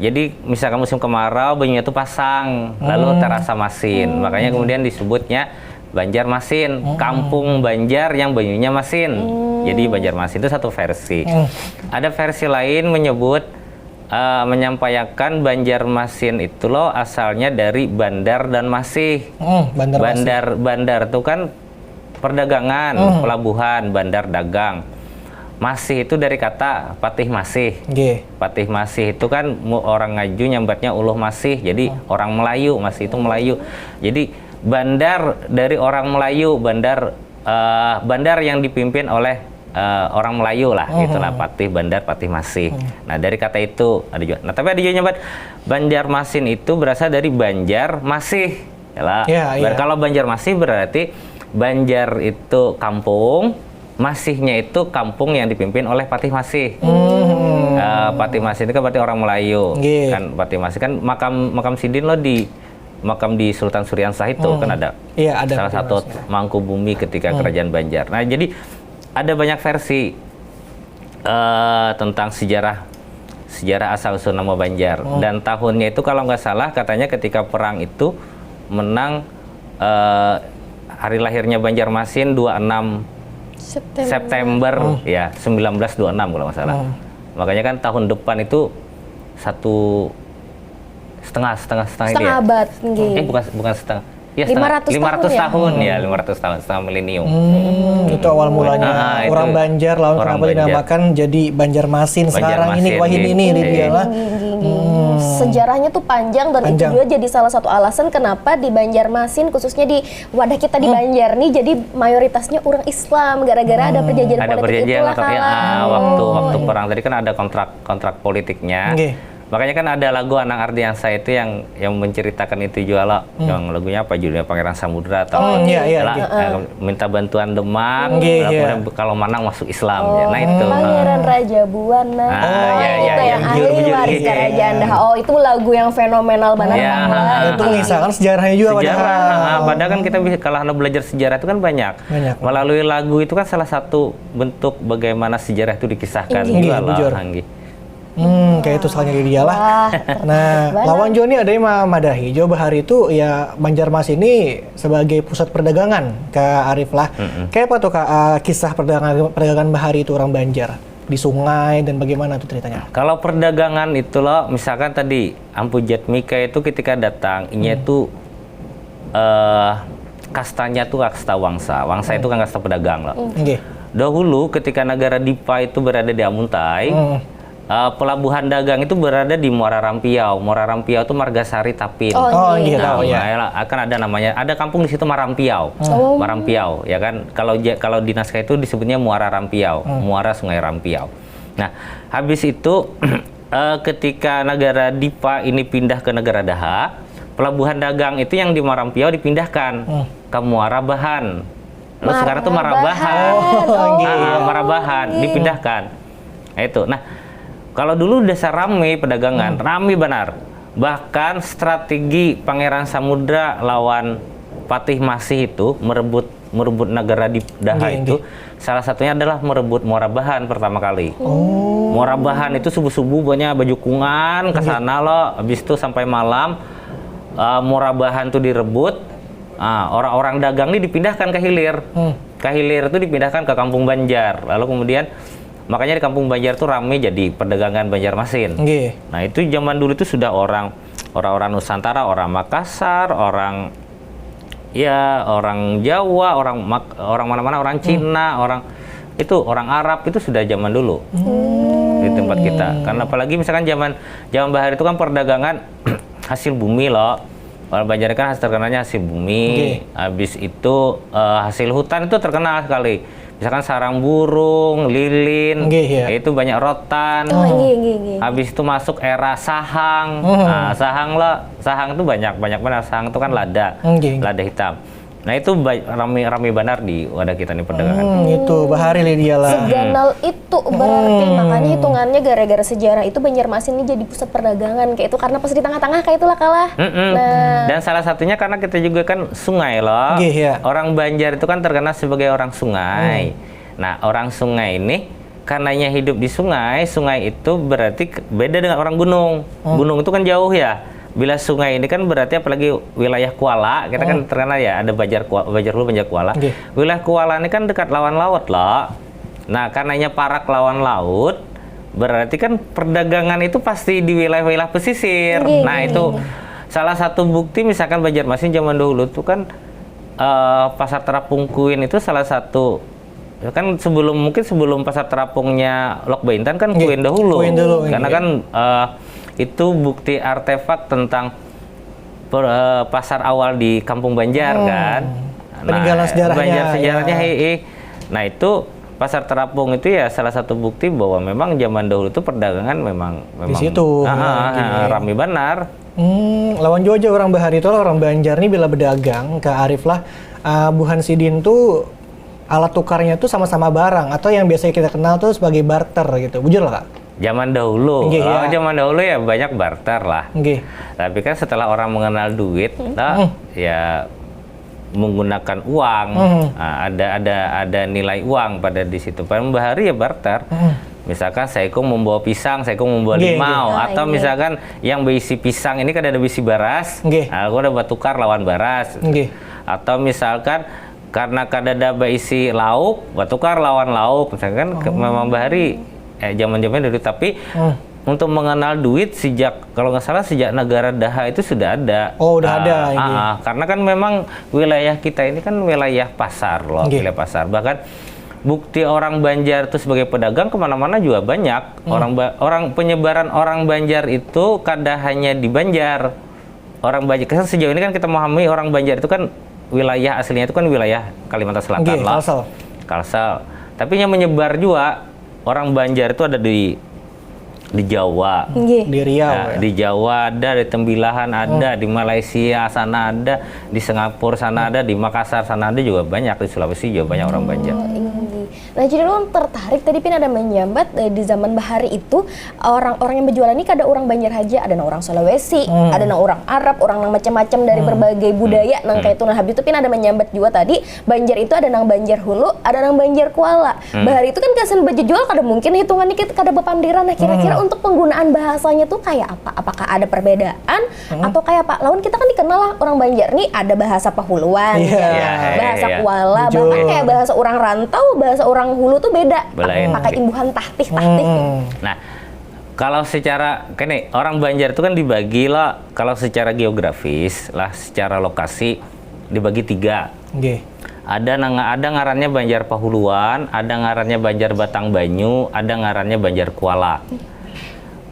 Jadi misalkan musim kemarau banyunya itu pasang, lalu hmm. Terasa masin. Hmm. Makanya kemudian disebutnya Banjar Masin, hmm. Kampung Banjar yang banyunya masin. Hmm. Jadi Banjar Masin itu satu versi. Hmm. Ada versi lain menyebut uh, menyampaikan Banjar Masin itu loh asalnya dari bandar dan masih. Hmm, bandar bandar masih. Bandar itu kan perdagangan, hmm. Pelabuhan, bandar dagang. Masih itu dari kata patih masih. Nggih. Patih masih itu kan orang Ngaju nyambatnya uluh masih. Jadi hmm. Orang Melayu, masih itu Melayu. Jadi bandar dari orang Melayu, bandar uh, bandar yang dipimpin oleh eh, orang Melayu lah, gitulah, Patih Bandar, Patih Masih. Nah, dari kata itu ada juga. Nah, tapi ada juga nyambat Banjarmasin itu berasal dari Banjar Masih. Yalah. Ya, Ber- ya. Kalau Banjarmasih berarti Banjar itu kampung, Masihnya itu kampung yang dipimpin oleh Patih Masih. Eh, Patih Masih itu kan berarti orang Melayu. Nggih. Kan Patih Masih kan makam makam sidin lo di makam di Sultan Suriansah itu kan ada. Iya, ada Salah Patih satu mangku bumi ketika kerajaan Banjar. Nah, jadi ada banyak versi eh, tentang sejarah sejarah asal usul nama Banjar. Dan tahunnya itu kalau nggak salah katanya ketika perang itu menang eh, hari lahirnya Banjarmasin dua enam September. September ya sembilan belas dua enam kalau nggak salah. Makanya kan tahun depan itu satu setengah setengah setengah ini Setengah ya. abad, nggih. Eh bukan bukan setengah. Ya setengah. Lima ratus tahun, ya? Tahun ya, lima ratus tahun, setengah milenium. Hmm, itu awal mulanya Ah, itu orang Banjar lawan orang kenapa Banjar. Dinamakan jadi Banjarmasin sekarang ini, Banjarmasin, wahini ini iya. Lydia lah. Sejarahnya tuh panjang dan Panjang. Itu juga jadi salah satu alasan kenapa di Banjarmasin khususnya di wadah kita di Banjar nih jadi mayoritasnya orang Islam gara-gara ada perjanjian Ada politik perjanjian itulah kontrak ya, kalah. ah, waktu waktu perang tadi kan ada kontrak kontrak politiknya. Nggih. Makanya kan ada lagu Anang Ardiansa itu yang yang menceritakan itu juga lah. Yang lagunya apa judulnya Pangeran Samudra atau Oh, iya, iya, lah, iya. eh, minta bantuan Demak, Nggih, lah, iya. kemudian kalau menang masuk Islam ya. Nah itu. Pangeran Raja Buana. Ah, iya, iya, Itu iya, yang bujur, ahli bujur, waris iya. Kerajaan Daha. Oh, itu lagu yang fenomenal banget. Iya, Pak. ah, Itu mengisahkan sejarahnya juga Sejarah, padahal. ah, padahal kan kita bisa kalau anda belajar sejarah itu kan banyak. Banyak. Melalui lagu itu kan salah satu bentuk bagaimana sejarah itu dikisahkan Iya. juga Iya, lah, bujur. Anggi. Hmm, kayak itu soalnya Lydia lah. Wah, Nah, banget. Lawan Joni ada yang mamadahi Jawa Bahari itu ya Banjarmasin ini sebagai pusat perdagangan ke Arif lah. Kayak apa tuh Kak eh, kisah perdagangan perdagangan Bahari itu orang Banjar di sungai dan bagaimana tuh ceritanya? Kalau perdagangan itu loh, misalkan tadi Ampu Jatmika itu ketika datang, inya itu eh kastanya tuh kasta wangsa. Wangsa itu kan kasta pedagang loh. Nggih. Dahulu ketika negara Dipa itu berada di Amuntai, Hmm. eh, pelabuhan dagang itu berada di Muara Rampiau. Muara Rampiau itu Margasari Tapin. Oh, iya iya. tahu ya. Nah, ya lah, akan ada namanya, ada kampung di situ Marampiau. Oh. Marampiau, ya kan. Kalau ja- kalau di naskah itu disebutnya Muara Rampiau, Muara Sungai Rampiau. Nah, habis itu eh, ketika negara Dipa ini pindah ke negara Daha, pelabuhan dagang itu yang di Marampiau dipindahkan ke Muara Bahan. Terus sekarang tuh Marabahan. Oh, Ah, Marabahan dipindahkan. Nah, itu. Nah, kalau dulu dasar rame pedagangan, rame benar. Bahkan strategi Pangeran Samudra lawan Patih Masih itu merebut merebut negara di Daha Nggih, itu salah satunya adalah merebut Muara Bahan pertama kali. Muara Bahan itu subuh-subuh banyak bajukungan ke sana loh, habis itu sampai malam eh, Muara Bahan tuh direbut. Ah, orang-orang dagang ini dipindahkan ke hilir. Ke hilir itu dipindahkan ke Kampung Banjar. Lalu kemudian makanya di Kampung Banjar tuh rame jadi perdagangan Banjarmasin. Nggih. Nah, itu zaman dulu itu sudah orang orang-orang Nusantara, orang Makassar, orang ya orang Jawa, orang Mak- orang mana-mana, orang Cina, orang itu orang Arab itu sudah zaman dulu di tempat kita. Karena apalagi misalkan zaman zaman Bahari itu kan perdagangan hasil bumi loh. Kalau Banjar kan hasil terkenalnya hasil bumi. Nggih. Habis itu eh, hasil hutan itu terkenal sekali. Misalkan sarang burung, lilin, Nggih, ya. Itu banyak rotan. Oh, nggih, nggih, nggih. Habis itu masuk era sahang. Nah, sahang lah, sahang itu banyak banyak benar. Sahang itu kan lada, Nggih. Lada hitam. Nah itu ba- rame rame benar di wadah kita nih perdagangan. Hmm, itu Bahari Lydia lah. Seganal itu berarti makanya hitungannya gara-gara sejarah itu Banjarmasin ini jadi pusat perdagangan kayak itu karena pas di tengah-tengah kayak itulah kalah. Mm-mm. Nah, Dan salah satunya karena kita juga kan sungai loh. Nggih, ya. Orang Banjar itu kan terkenal sebagai orang sungai. Nah, orang sungai ini karenanya hidup di sungai, sungai itu berarti ke- beda dengan orang gunung. Gunung itu kan jauh ya. Bila sungai ini kan berarti apalagi wilayah Kuala, kita kan terkenal ya ada Banjar Kuala, Banjar Hulu, Banjar Kuala. Nggih. Wilayah Kuala ini kan dekat lawan laut loh. Nah, karenanya parak lawan laut, berarti kan perdagangan itu pasti di wilayah-wilayah pesisir. Nggih, Nah, nggih, itu salah satu bukti misalkan Banjarmasin zaman dahulu tuh kan eh, Pasar Terapung Kuin itu salah satu ya kan sebelum mungkin sebelum Pasar Terapungnya Lok Baintan kan Nggih, Kuin dahulu. Kuin dulu, Karena nggih. kan eh, itu bukti artefak tentang per- eh, pasar awal di Kampung Banjar kan. Peninggalan sejarahnya, Banjar ya. Sejarahnya, eh, eh. Nah, itu Pasar Terapung itu ya salah satu bukti bahwa memang zaman dahulu itu perdagangan memang memang situ, ah, ah, gini. ah, rame benar. Hmm, lawan jua aja orang bahari itu orang Banjar nih bila berdagang ke Arif lah, ah, buhan sidin tuh alat tukarnya tuh sama-sama barang atau yang biasa kita kenal tuh sebagai barter gitu. Bujur lah, Kak? Zaman dahulu, Nggih, kalau ya. zaman dahulu ya banyak barter lah. Nggih. Tapi kan setelah orang mengenal duit, nah, ya menggunakan uang, Hmm. nah, ada ada ada nilai uang pada di situ. Paling bahari ya barter. Hmm. Misalkan saikung membawa pisang, saikung membawa Nggih, limau, nggih. Ah, atau nggih. misalkan yang berisi pisang ini kada ada berisi beras, Nggih. nah, aku udah bertukar lawan beras. Nggih. Atau misalkan karena kada ada berisi lauk, bertukar lawan lauk, misalkan ke- memang bahari eh zaman zaman dulu. Tapi Hmm. untuk mengenal duit sejak kalau nggak salah sejak negara Daha itu sudah ada. Oh, udah Ah, ada, ah, ini. ah. Karena kan memang wilayah kita ini kan wilayah pasar loh, Nggih. wilayah pasar. Bahkan bukti orang Banjar itu sebagai pedagang kemana-mana juga banyak. Hmm. Orang ba- orang penyebaran orang Banjar itu kada hanya di Banjar. Orang Banjar, karena sejauh ini kan kita memahami orang Banjar itu kan wilayah aslinya itu kan wilayah Kalimantan Selatan Nggih, lah. Kalsel. Kalsel. Tapi yang menyebar juga orang Banjar itu ada di di Jawa. Nggih. Di Riau Nah, ya. Di Jawa ada, di Tembilahan ada, di Malaysia sana ada, di Singapura sana ada, di Makassar sana ada juga banyak, di Sulawesi juga banyak orang Banjar. Oh, inggih. Nah, jadi ulun tertarik tadi pin ada menyambat eh, di zaman bahari itu orang-orang yang berjualan ini kada orang Banjar haja, ada nang orang Sulawesi, Hmm. ada nang orang Arab, orang nang macam-macam dari berbagai budaya nang kayak itu. Nah, habis itu pin ada menyambat juga tadi Banjar itu ada nang Banjar Hulu, ada nang Banjar Kuala. Bahari itu kan gasan berjual kada mungkin hitungannya kita kada berpandiran. Nah, kira-kira untuk penggunaan bahasanya tuh kayak apa? Apakah ada perbedaan atau kayak apa? Lawan kita kan dikenal lah orang Banjar nih ada bahasa Pahuluan, Iya. ya. Iya, iya, Bahasa iya. Kuala, Betul. bahkan kayak bahasa orang rantau, bahasa orang hulu tuh beda. Belain. Pakai imbuhan tahtih-tahtih. Hmm. Nah, kalau secara kene orang Banjar itu kan dibagi lah kalau secara geografis lah secara lokasi dibagi tiga. Nggih. Ada nang ada ngarannya Banjar Pahuluan, ada ngarannya Banjar Batang Banyu, ada ngarannya Banjar Kuala.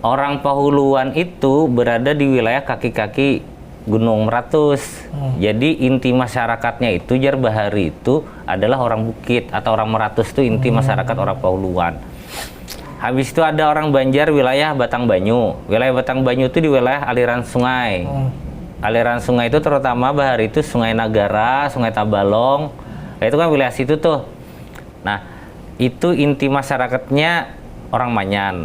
Orang Pahuluan itu berada di wilayah kaki-kaki Gunung Meratus. Jadi inti masyarakatnya itu jar bahari itu adalah orang bukit atau orang Meratus itu inti masyarakat orang Pahuluan. Habis itu ada orang Banjar wilayah Batang Banyu. Wilayah Batang Banyu itu di wilayah aliran sungai. Aliran sungai itu terutama bahari itu Sungai Nagara, Sungai Tabalong. Nah, itu kan wilayah situ tuh. Nah, itu inti masyarakatnya orang Manyan.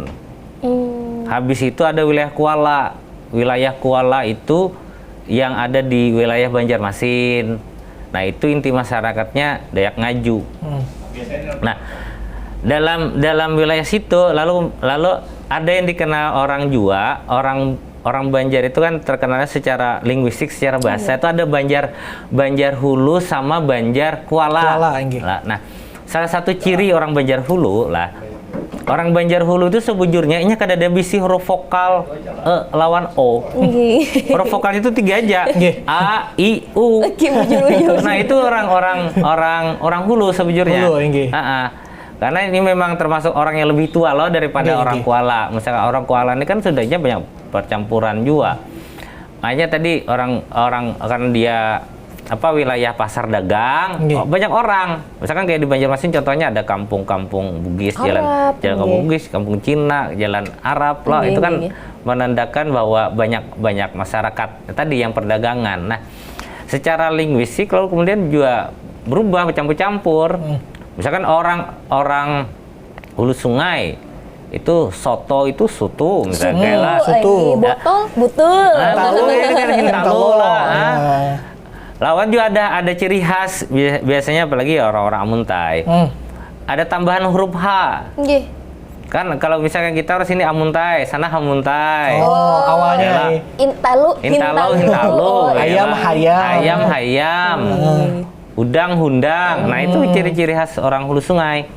Habis itu ada wilayah Kuala. Wilayah Kuala itu yang ada di wilayah Banjarmasin. Nah, itu inti masyarakatnya Dayak Ngaju. Nah, dalam dalam wilayah situ lalu lalu ada yang dikenal orang jua, orang orang Banjar itu kan terkenalnya secara linguistik, secara bahasa itu ada Banjar Banjar Hulu sama Banjar Kuala. Kuala, inggih. Lah, nah, salah satu ciri orang Banjar Hulu lah. Orang Banjar Hulu itu sebujurnya inya kada ada bisi huruf vokal eh, lawan o. Nggih. Huruf vokal itu tiga aja. Nggih. A, I, U. Oke, bujur-bujur. Nah, itu orang-orang orang orang hulu sebujurnya. Hulu, inggih. Heeh. Karena ini memang termasuk orang yang lebih tua loh daripada Nggih, orang nggih. Kuala. Misalkan orang Kuala ini kan sudahnya banyak percampuran juga. Makanya tadi orang orang akan dia apa wilayah pasar dagang Nggih. oh, banyak orang. Misalkan kayak di Banjarmasin contohnya ada kampung-kampung Bugis, jalan Arab, jalan kampung nggih. Bugis, kampung Cina, jalan Arab loh. Nggih, Itu kan nggih, menandakan bahwa banyak banyak masyarakat tadi yang perdagangan. Nah, secara linguistik lalu kemudian juga berubah bercampur-campur. Misalkan orang orang hulu sungai itu soto itu sutu misalnya Sutu. lah. Sutu. Lagi botol, butul. Ah, Hintalo, ini kan hintalo lah, ah. Nah, Lawan juga ada ada ciri khas bi- biasanya apalagi ya orang-orang Amuntai. hmm. Ada tambahan huruf H. Nggih. Kan kalau misalkan kita orang sini Amuntai, sana Hamuntai. Oh, awalnya Yalah. eh, Intalu, Intalu, hintalu. hintalu. Ayam, Yalah. hayam. Ayam, hayam. Hmm. Udang, hundang. Nah, itu ciri-ciri khas orang hulu sungai.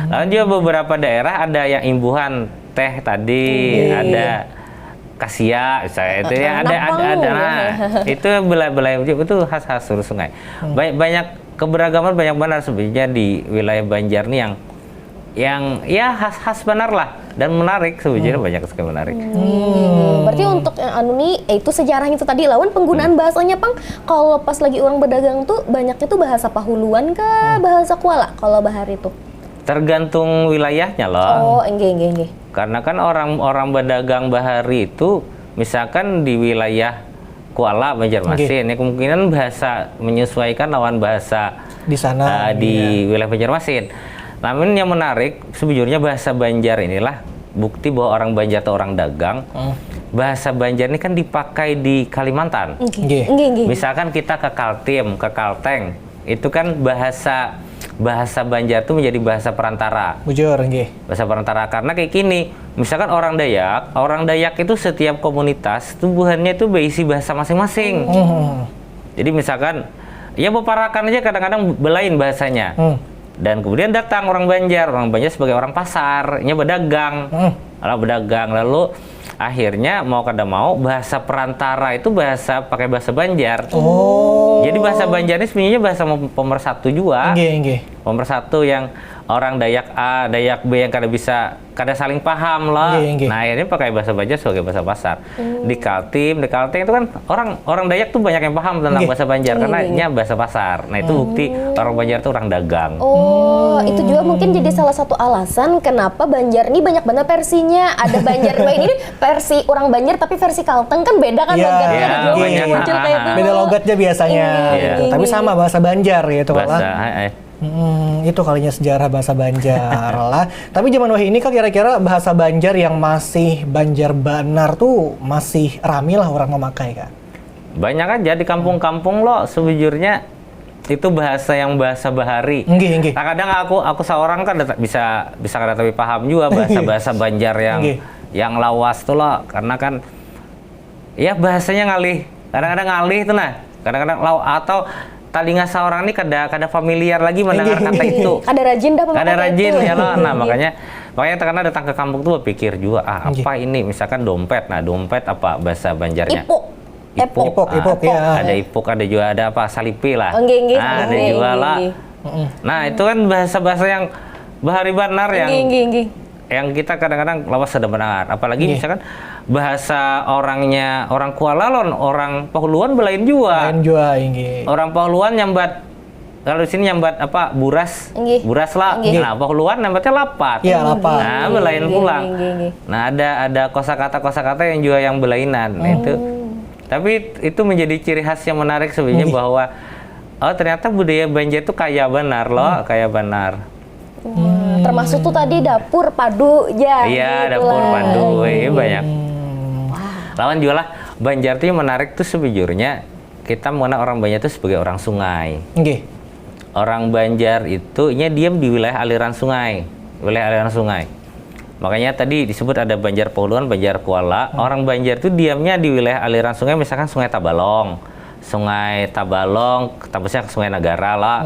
Lalu juga beberapa daerah ada yang imbuhan teh tadi, Iya. ada kasia, misalnya itu ya ada ada Napang. ada. Nah, itu belai-belai itu khas-khas hulu sungai. Banyak banyak keberagaman banyak benar sebenarnya di wilayah Banjar nih yang yang ya khas-khas benar lah dan menarik sebenarnya banyak sekali menarik. Hmm, berarti untuk yang anu nih, eh, itu sejarahnya itu tadi lawan penggunaan bahasanya pang kalau pas lagi orang berdagang tuh banyaknya tuh bahasa Pahuluan kah, bahasa Kuala kalau bahari tuh. Tergantung wilayahnya loh. Oh, enggih, enggih, enggih. Karena kan orang orang berdagang bahari itu misalkan di wilayah Kuala Banjarmasin, ya kemungkinan bahasa menyesuaikan lawan bahasa Di sana, uh, di wilayah Banjarmasin. Namun yang menarik sebujurnya bahasa Banjar inilah bukti bahwa orang Banjar atau orang dagang. Bahasa Banjar ini kan dipakai di Kalimantan. Nggih. Enggih, enggih. Misalkan kita ke Kaltim, ke Kalteng, itu kan bahasa bahasa Banjar itu menjadi bahasa perantara. Bujur, nggih. Bahasa perantara karena kayak gini. Misalkan orang Dayak, orang Dayak itu setiap komunitas tubuhannya itu berisi bahasa masing-masing. Hmm. Jadi misalkan ya beparakan aja kadang-kadang belain bahasanya. Hmm. Dan kemudian datang orang Banjar, orang Banjar sebagai orang pasar, nya berdagang. Hmm. Kalau berdagang lalu akhirnya mau kada mau bahasa perantara itu bahasa pakai bahasa Banjar. Oh. Jadi bahasa Banjar ini sebenarnya bahasa mem- pemersatu juga. Nggih, nggih. Pemersatu yang orang Dayak A, Dayak B yang kada bisa kada saling paham lah. Nggih, nggih. Nah, akhirnya pakai bahasa Banjar sebagai bahasa pasar. Di Kaltim, di Kalteng itu kan orang orang Dayak tuh banyak yang paham tentang Nggih. bahasa Banjar karena Nggih, nggih. nya bahasa pasar. Nah, itu bukti orang Banjar tuh orang dagang. Oh, itu juga mungkin jadi salah satu alasan kenapa Banjar ini banyak banget versinya. Ada Banjar dua ini versi orang Banjar tapi versi Kalteng kan beda kan Iya. logatnya Iya, ada juga banyak. muncul kayak itu. Beda logatnya biasanya. Iya. Gitu. Tapi sama bahasa Banjar gitu Bahasa, lah. eh, eh. Hmm, itu kalinya sejarah bahasa Banjar lah. Tapi zaman wahini kak kira-kira bahasa Banjar yang masih Banjar banar tuh masih rame lah orang memakai kak. Banyak aja di kampung-kampung lo sebujurnya itu bahasa yang bahasa bahari. Nggih, nggih. Nah, kadang aku aku seorang kan bisa bisa kada tapi paham juga bahasa bahasa Banjar yang Nggih. yang lawas tuh lo karena kan ya bahasanya ngalih. Kadang-kadang ngalih tuh nah. Kadang-kadang lau atau talinga seorang ini kada kada familiar lagi mendengar kata itu. Kada rajin dah Kada rajin ya lo. Nah, Nggih. Makanya makanya terkena datang ke kampung tuh berpikir juga ah apa ini misalkan dompet. Nah, dompet apa bahasa Banjarnya? Ipuk. Ipuk. Ipuk, Ah, ipuk, ya. Ada ipuk, ada juga ada apa salipi lah. Oh, nggih, nggih, Ah, ada nggih, juga nggih, lah. nggih. Nah, itu kan bahasa-bahasa yang bahari banar yang Nggih, nggih, nggih. yang kita kadang-kadang lawas sudah mendengar. Apalagi Nggih. Misalkan bahasa orangnya orang Kuala lon, orang Pahuluan belain juga. Lain juga nggih. Orang Pahuluan nyambat kalau di sini nyambat apa buras, Nggih. buras lah. Nggih. Nah, Pahuluan nyambatnya lapat. Iya, lapat. Nah, belain Nggih, pulang. nggih, nggih, nggih. Nah, ada ada kosakata-kosakata yang juga yang belainan. Nah, itu. Tapi itu menjadi ciri khas yang menarik sebenarnya Nggih. Bahwa oh ternyata budaya Banjar itu kaya benar loh, kaya benar. Wah, termasuk tuh tadi dapur padu ya. Iya, gitu dapur lah. padu, iya banyak. Lawan juga lah, Banjar tuh yang menarik tuh sebujurnya kita mengenal orang Banjar tuh sebagai orang sungai. Nggih. Orang Banjar itu nya diam di wilayah aliran sungai, wilayah aliran sungai. Makanya tadi disebut ada Banjar Pahuluan, Banjar Kuala. Orang Banjar itu diamnya di wilayah aliran sungai, misalkan Sungai Tabalong. Sungai Tabalong, tembusnya ke Sungai Negara lah.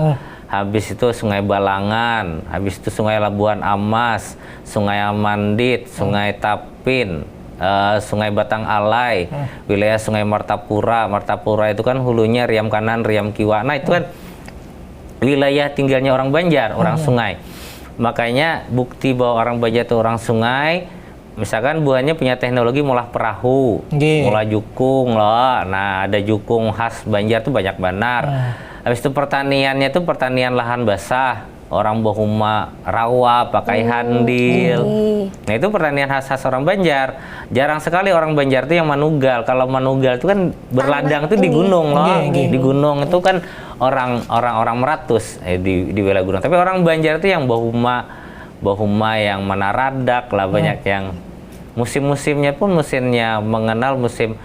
Habis itu Sungai Balangan, habis itu Sungai Labuan Amas, Sungai Amandit, Sungai Tapin, eh, Sungai Batang Alai, wilayah Sungai Martapura. Martapura itu kan hulunya Riam Kanan, Riam Kiwa. Nah, itu kan wilayah tinggalnya orang Banjar, orang sungai. Makanya bukti bahwa orang Banjar itu orang sungai, misalkan buhannya punya teknologi molah perahu, Nggih. molah jukung loh. Nah, ada jukung khas Banjar tuh banyak banar. Habis itu pertaniannya tuh pertanian lahan basah. Orang bahuma rawa, pakai handil. Nah, itu pertanian khas-khas orang Banjar. Jarang sekali orang Banjar tuh yang manugal. Kalau manugal itu kan berladang tuh di gunung loh. Nggih, nggih. Di gunung itu kan orang orang orang meratus eh, di di wilayah gunung. Tapi orang Banjar itu yang bahuma bahuma yang menaradak lah banyak yang musim-musimnya pun musimnya mengenal musim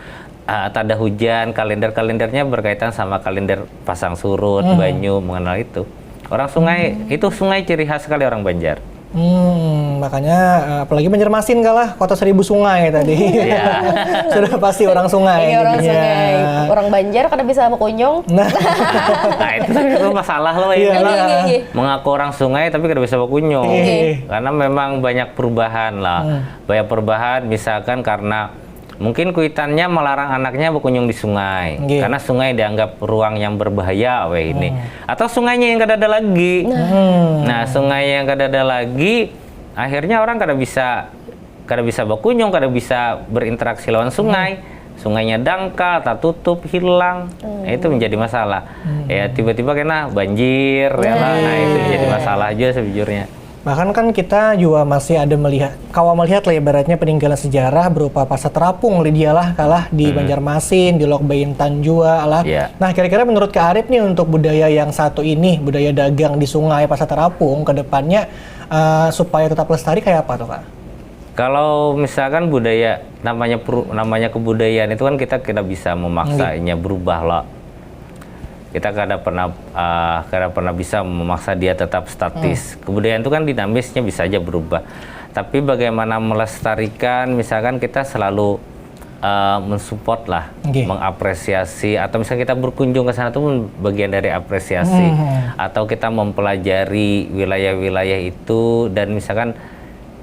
uh, tanda hujan, kalender-kalendernya berkaitan sama kalender pasang surut, banyu, mengenal itu. Orang sungai itu sungai ciri khas sekali orang Banjar. Hmm, makanya eh, apalagi Banjarmasin kalah kota seribu sungai tadi. Iya. Sudah pasti orang sungai. Iya, orang jadinya. Sungai. Orang Banjar kada bisa bakunyung. Nah, Nah, itu itu masalah loh Iya, ini. lah. Nggih, nggih. Mengaku orang sungai tapi kada bisa bakunyung. Nggih. Karena memang banyak perubahan lah. Banyak perubahan misalkan karena mungkin kuitannya melarang anaknya berkunjung di sungai Nggih. karena sungai dianggap ruang yang berbahaya weh ini atau sungainya yang kada ada lagi nah sungai yang kada ada lagi akhirnya orang kada bisa kada bisa berkunjung kada bisa berinteraksi lawan sungai sungainya dangkal tertutup hilang nah, itu menjadi masalah ya tiba-tiba kena banjir ya lah. Nah itu menjadi masalah juga sejujurnya Bahkan kan kita juga masih ada melihat, kawa melihat lah ibaratnya peninggalan sejarah berupa Pasar Terapung, Lydia lah, kalah di Hmm. Banjarmasin, di Lok Baintan juga lah. Iya. Nah, kira-kira menurut Kak Arif nih, untuk budaya yang satu ini, budaya dagang di sungai Pasar Terapung, ke depannya, eh, supaya tetap lestari kayak apa tuh, Kak? Kalau misalkan budaya, namanya peru- namanya kebudayaan itu kan kita tidak bisa memaksanya berubah lah. Kita kada pernah eh, kada pernah bisa memaksa dia tetap statis. Kebudayaan itu kan dinamisnya, bisa aja berubah. Tapi bagaimana melestarikan, misalkan kita selalu eh, mensupport lah, Nggih. mengapresiasi, atau misalnya kita berkunjung ke sana tuh bagian dari apresiasi, Hmm. atau kita mempelajari wilayah-wilayah itu dan misalkan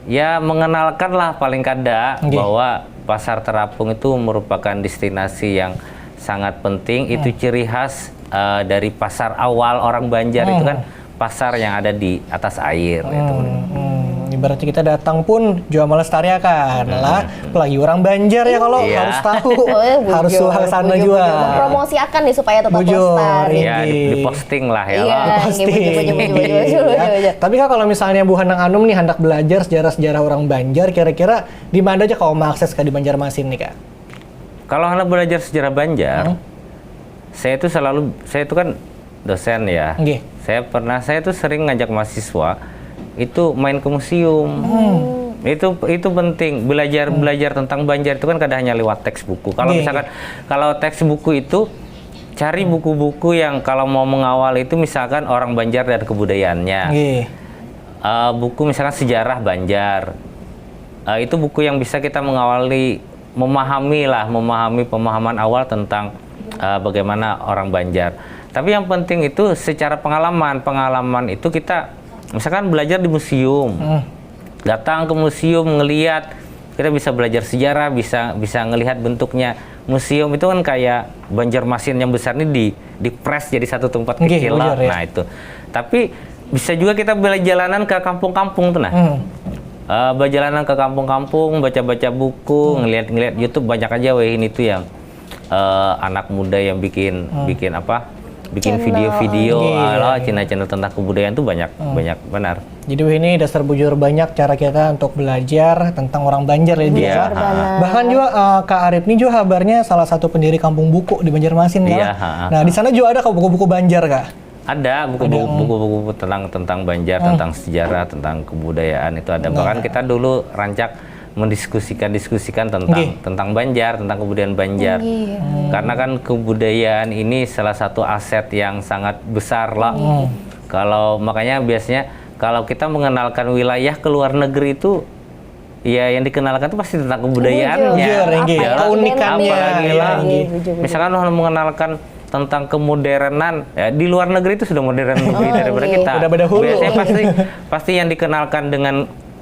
ya mengenalkan lah paling kada Nggih. bahwa Pasar Terapung itu merupakan destinasi yang sangat penting. Itu ciri khas eh, dari pasar awal orang Banjar itu kan pasar yang ada di atas air itu. Hmm, hmm. Ibaratnya kita datang pun juga melestarikan lah, apalagi orang Banjar ya, kalau Iya. harus tahu, Oh, ya, bujur, harus suah ke sana bujur, juga. Bujur. Mempromosiakan nih supaya tetap Bujur, lestari. iya. Ya, di, diposting lah ya. Iya, Lah. nggih, bujur, bujur, bujur, bujur, bujur, bujur. Tapi Kak, kalau misalnya buhan nang anum nih hendak belajar sejarah-sejarah orang Banjar, kira-kira di mana aja kalau mau akses ke di Banjarmasin nih, Kak? Kalau hendak belajar sejarah Banjar, Hmm. saya itu selalu, saya itu kan dosen ya. Nggih. Saya pernah, saya itu sering ngajak mahasiswa itu main ke museum. Hmm. Itu itu penting, belajar belajar tentang Banjar itu kan kada hanya lewat teks buku. Kalau Nggih, misalkan kalau teks buku itu, cari buku-buku yang kalau mau mengawal itu, misalkan orang Banjar dan kebudayaannya. Nggih. Eh, buku misalkan sejarah Banjar. Eh, itu buku yang bisa kita mengawali, memahami lah, memahami pemahaman awal tentang eh, bagaimana orang Banjar. Tapi yang penting itu secara pengalaman. Pengalaman itu kita misalkan belajar di museum. Hmm. Datang ke museum, ngeliat, kita bisa belajar sejarah, bisa bisa ngelihat bentuknya. Museum itu kan kayak Banjarmasin yang besar ini di di-press jadi satu tempat Nggih, kecil lah. bujur, ya. Nah, itu. Tapi bisa juga kita berjalanan ke kampung-kampung tuh, nah. Hmm. Eh, berjalanan ke kampung-kampung, baca-baca buku, ngeliat-ngeliat YouTube, banyak aja weh ini tuh yang eh, anak muda yang bikin bikin apa? Bikin Channel. Video-video, Iya. ah, lah, channel-channel tentang kebudayaan tuh banyak, banyak benar. Jadi weh, ini dasar bujur banyak cara kita untuk belajar tentang orang Banjar ya, Dia. Iya, Benar. Bahkan juga eh, Kak Arif ini juga habarnya salah satu pendiri kampung buku di Banjarmasin ya. Iya, ha. Nah, di sana juga ada, Kak, buku-buku Banjar, Kak? Ada buku-buku buku-buku tentang tentang Banjar, tentang sejarah, tentang kebudayaan itu ada. Bahkan kita dulu rancak mendiskusikan-diskusikan tentang Nggih. tentang Banjar, tentang kebudayaan Banjar. Nggih. Karena kan kebudayaan ini salah satu aset yang sangat besar lah. Kalau makanya biasanya kalau kita mengenalkan wilayah ke luar negeri itu, ya, yang dikenalkan itu pasti tentang kebudayaannya. Bujur, nggih. Apa yang Keunikannya, identik? iya, Nggih, nggih. bujur, bujur. Misalkan orang mengenalkan tentang kemodernan, ya, di luar negeri itu sudah modern lebih Oh, daripada iya. kita. Udah pada hulu. Biasanya pasti pasti yang dikenalkan dengan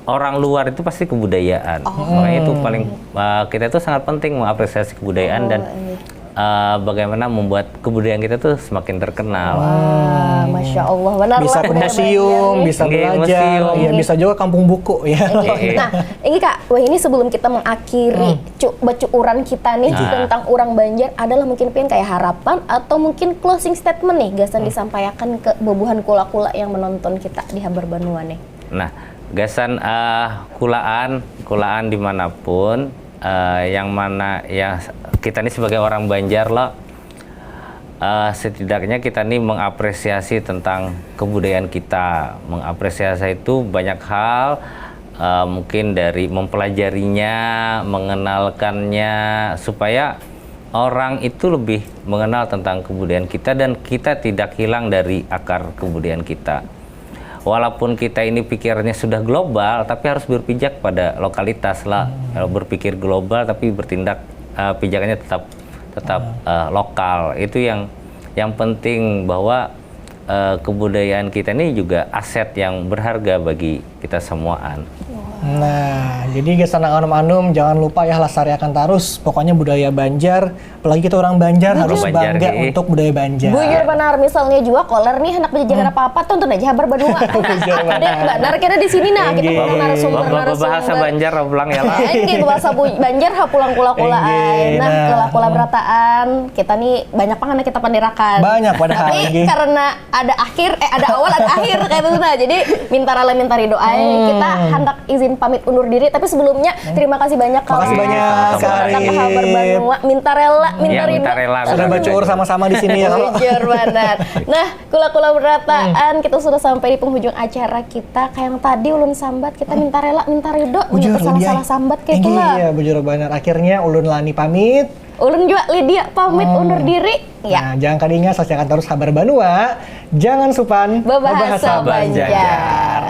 orang luar itu pasti kebudayaan. Makanya itu paling uh, kita itu sangat penting mengapresiasi kebudayaan dan iya. Uh, bagaimana membuat kebudayaan kita tuh semakin terkenal. Wah, masya Allah, benar Bisa lah, ke benar, museum, benar. Bisa Nggih, belajar, museum. Ya, bisa juga kampung buku ya. Iya. Nah, ini Kak, wah, ini sebelum kita mengakhiri Hmm. cu- bacuran kita nih Nah. tentang orang Banjar, ada lah mungkin pian kayak harapan atau mungkin closing statement nih gasan disampaikan ke bubuhan kula-kula yang menonton kita di Habar Banua nih. Nah, gasan uh, kulaan, kulaan dimanapun, uh, yang mana ya kita ini sebagai orang Banjar loh, uh, setidaknya kita ini mengapresiasi tentang kebudayaan kita, mengapresiasi itu banyak hal, uh, mungkin dari mempelajarinya, mengenalkannya, supaya orang itu lebih mengenal tentang kebudayaan kita dan kita tidak hilang dari akar kebudayaan kita. Walaupun kita ini pikirannya sudah global, tapi harus berpijak pada lokalitas lah. Kalau berpikir global tapi bertindak uh, pijakannya tetap tetap uh, lokal. Itu yang yang penting bahwa uh, kebudayaan kita ini juga aset yang berharga bagi kita semuaan. Nah, jadi gasan nang anum-anum, jangan lupa ya, lestariakan tarus pokoknya budaya Banjar. Apalagi kita orang Banjar harus Banjar, bangga eh. Untuk budaya Banjar. Bujur banar, misalnya jua koler nih hendak bajajaran apa-apa, tonton aja Habar Banua. Bujur Update banar kira di sini nah, kita Inggih. pulang narasumber, Bapak bahasa narasumber. Banjar pulang ya lah. Inggih, bahasa bu- Banjar ha pulang kula-kula Inggih, ai. Nah, nah. kula-kula berataan, kita nih banyak pang handak kita pandirakan. Banyak padahal, Tapi inggih. Karena ada akhir, eh ada awal ada akhir kayak itu nah. Jadi minta rela minta ridho ai. Hmm. Kita handak izin pamit undur diri, tapi sebelumnya terima kasih banyak Makasih kawan. banyak, Sudah Kak datang ke Arif. Habar Banua. Minta rela, minta Ya, rindu. minta rela. Sudah bacuur sama-sama di sini ya kalau. Bujur banar. Nah, kula-kula berataan, kita sudah sampai di penghujung acara kita. Kayak yang tadi ulun sambat, kita minta rela, minta ridho, Bujur, minta salah-salah Lidiai. sambat kayak Inggih, itulah. Iya, bujur banar. Akhirnya ulun Lani pamit. Ulun juga Lydia pamit undur diri. Ya. Nah, jangan kada ingat saksikan terus Habar Banua. Jangan supan Bebahasa bebahasa Banjar. Banjar.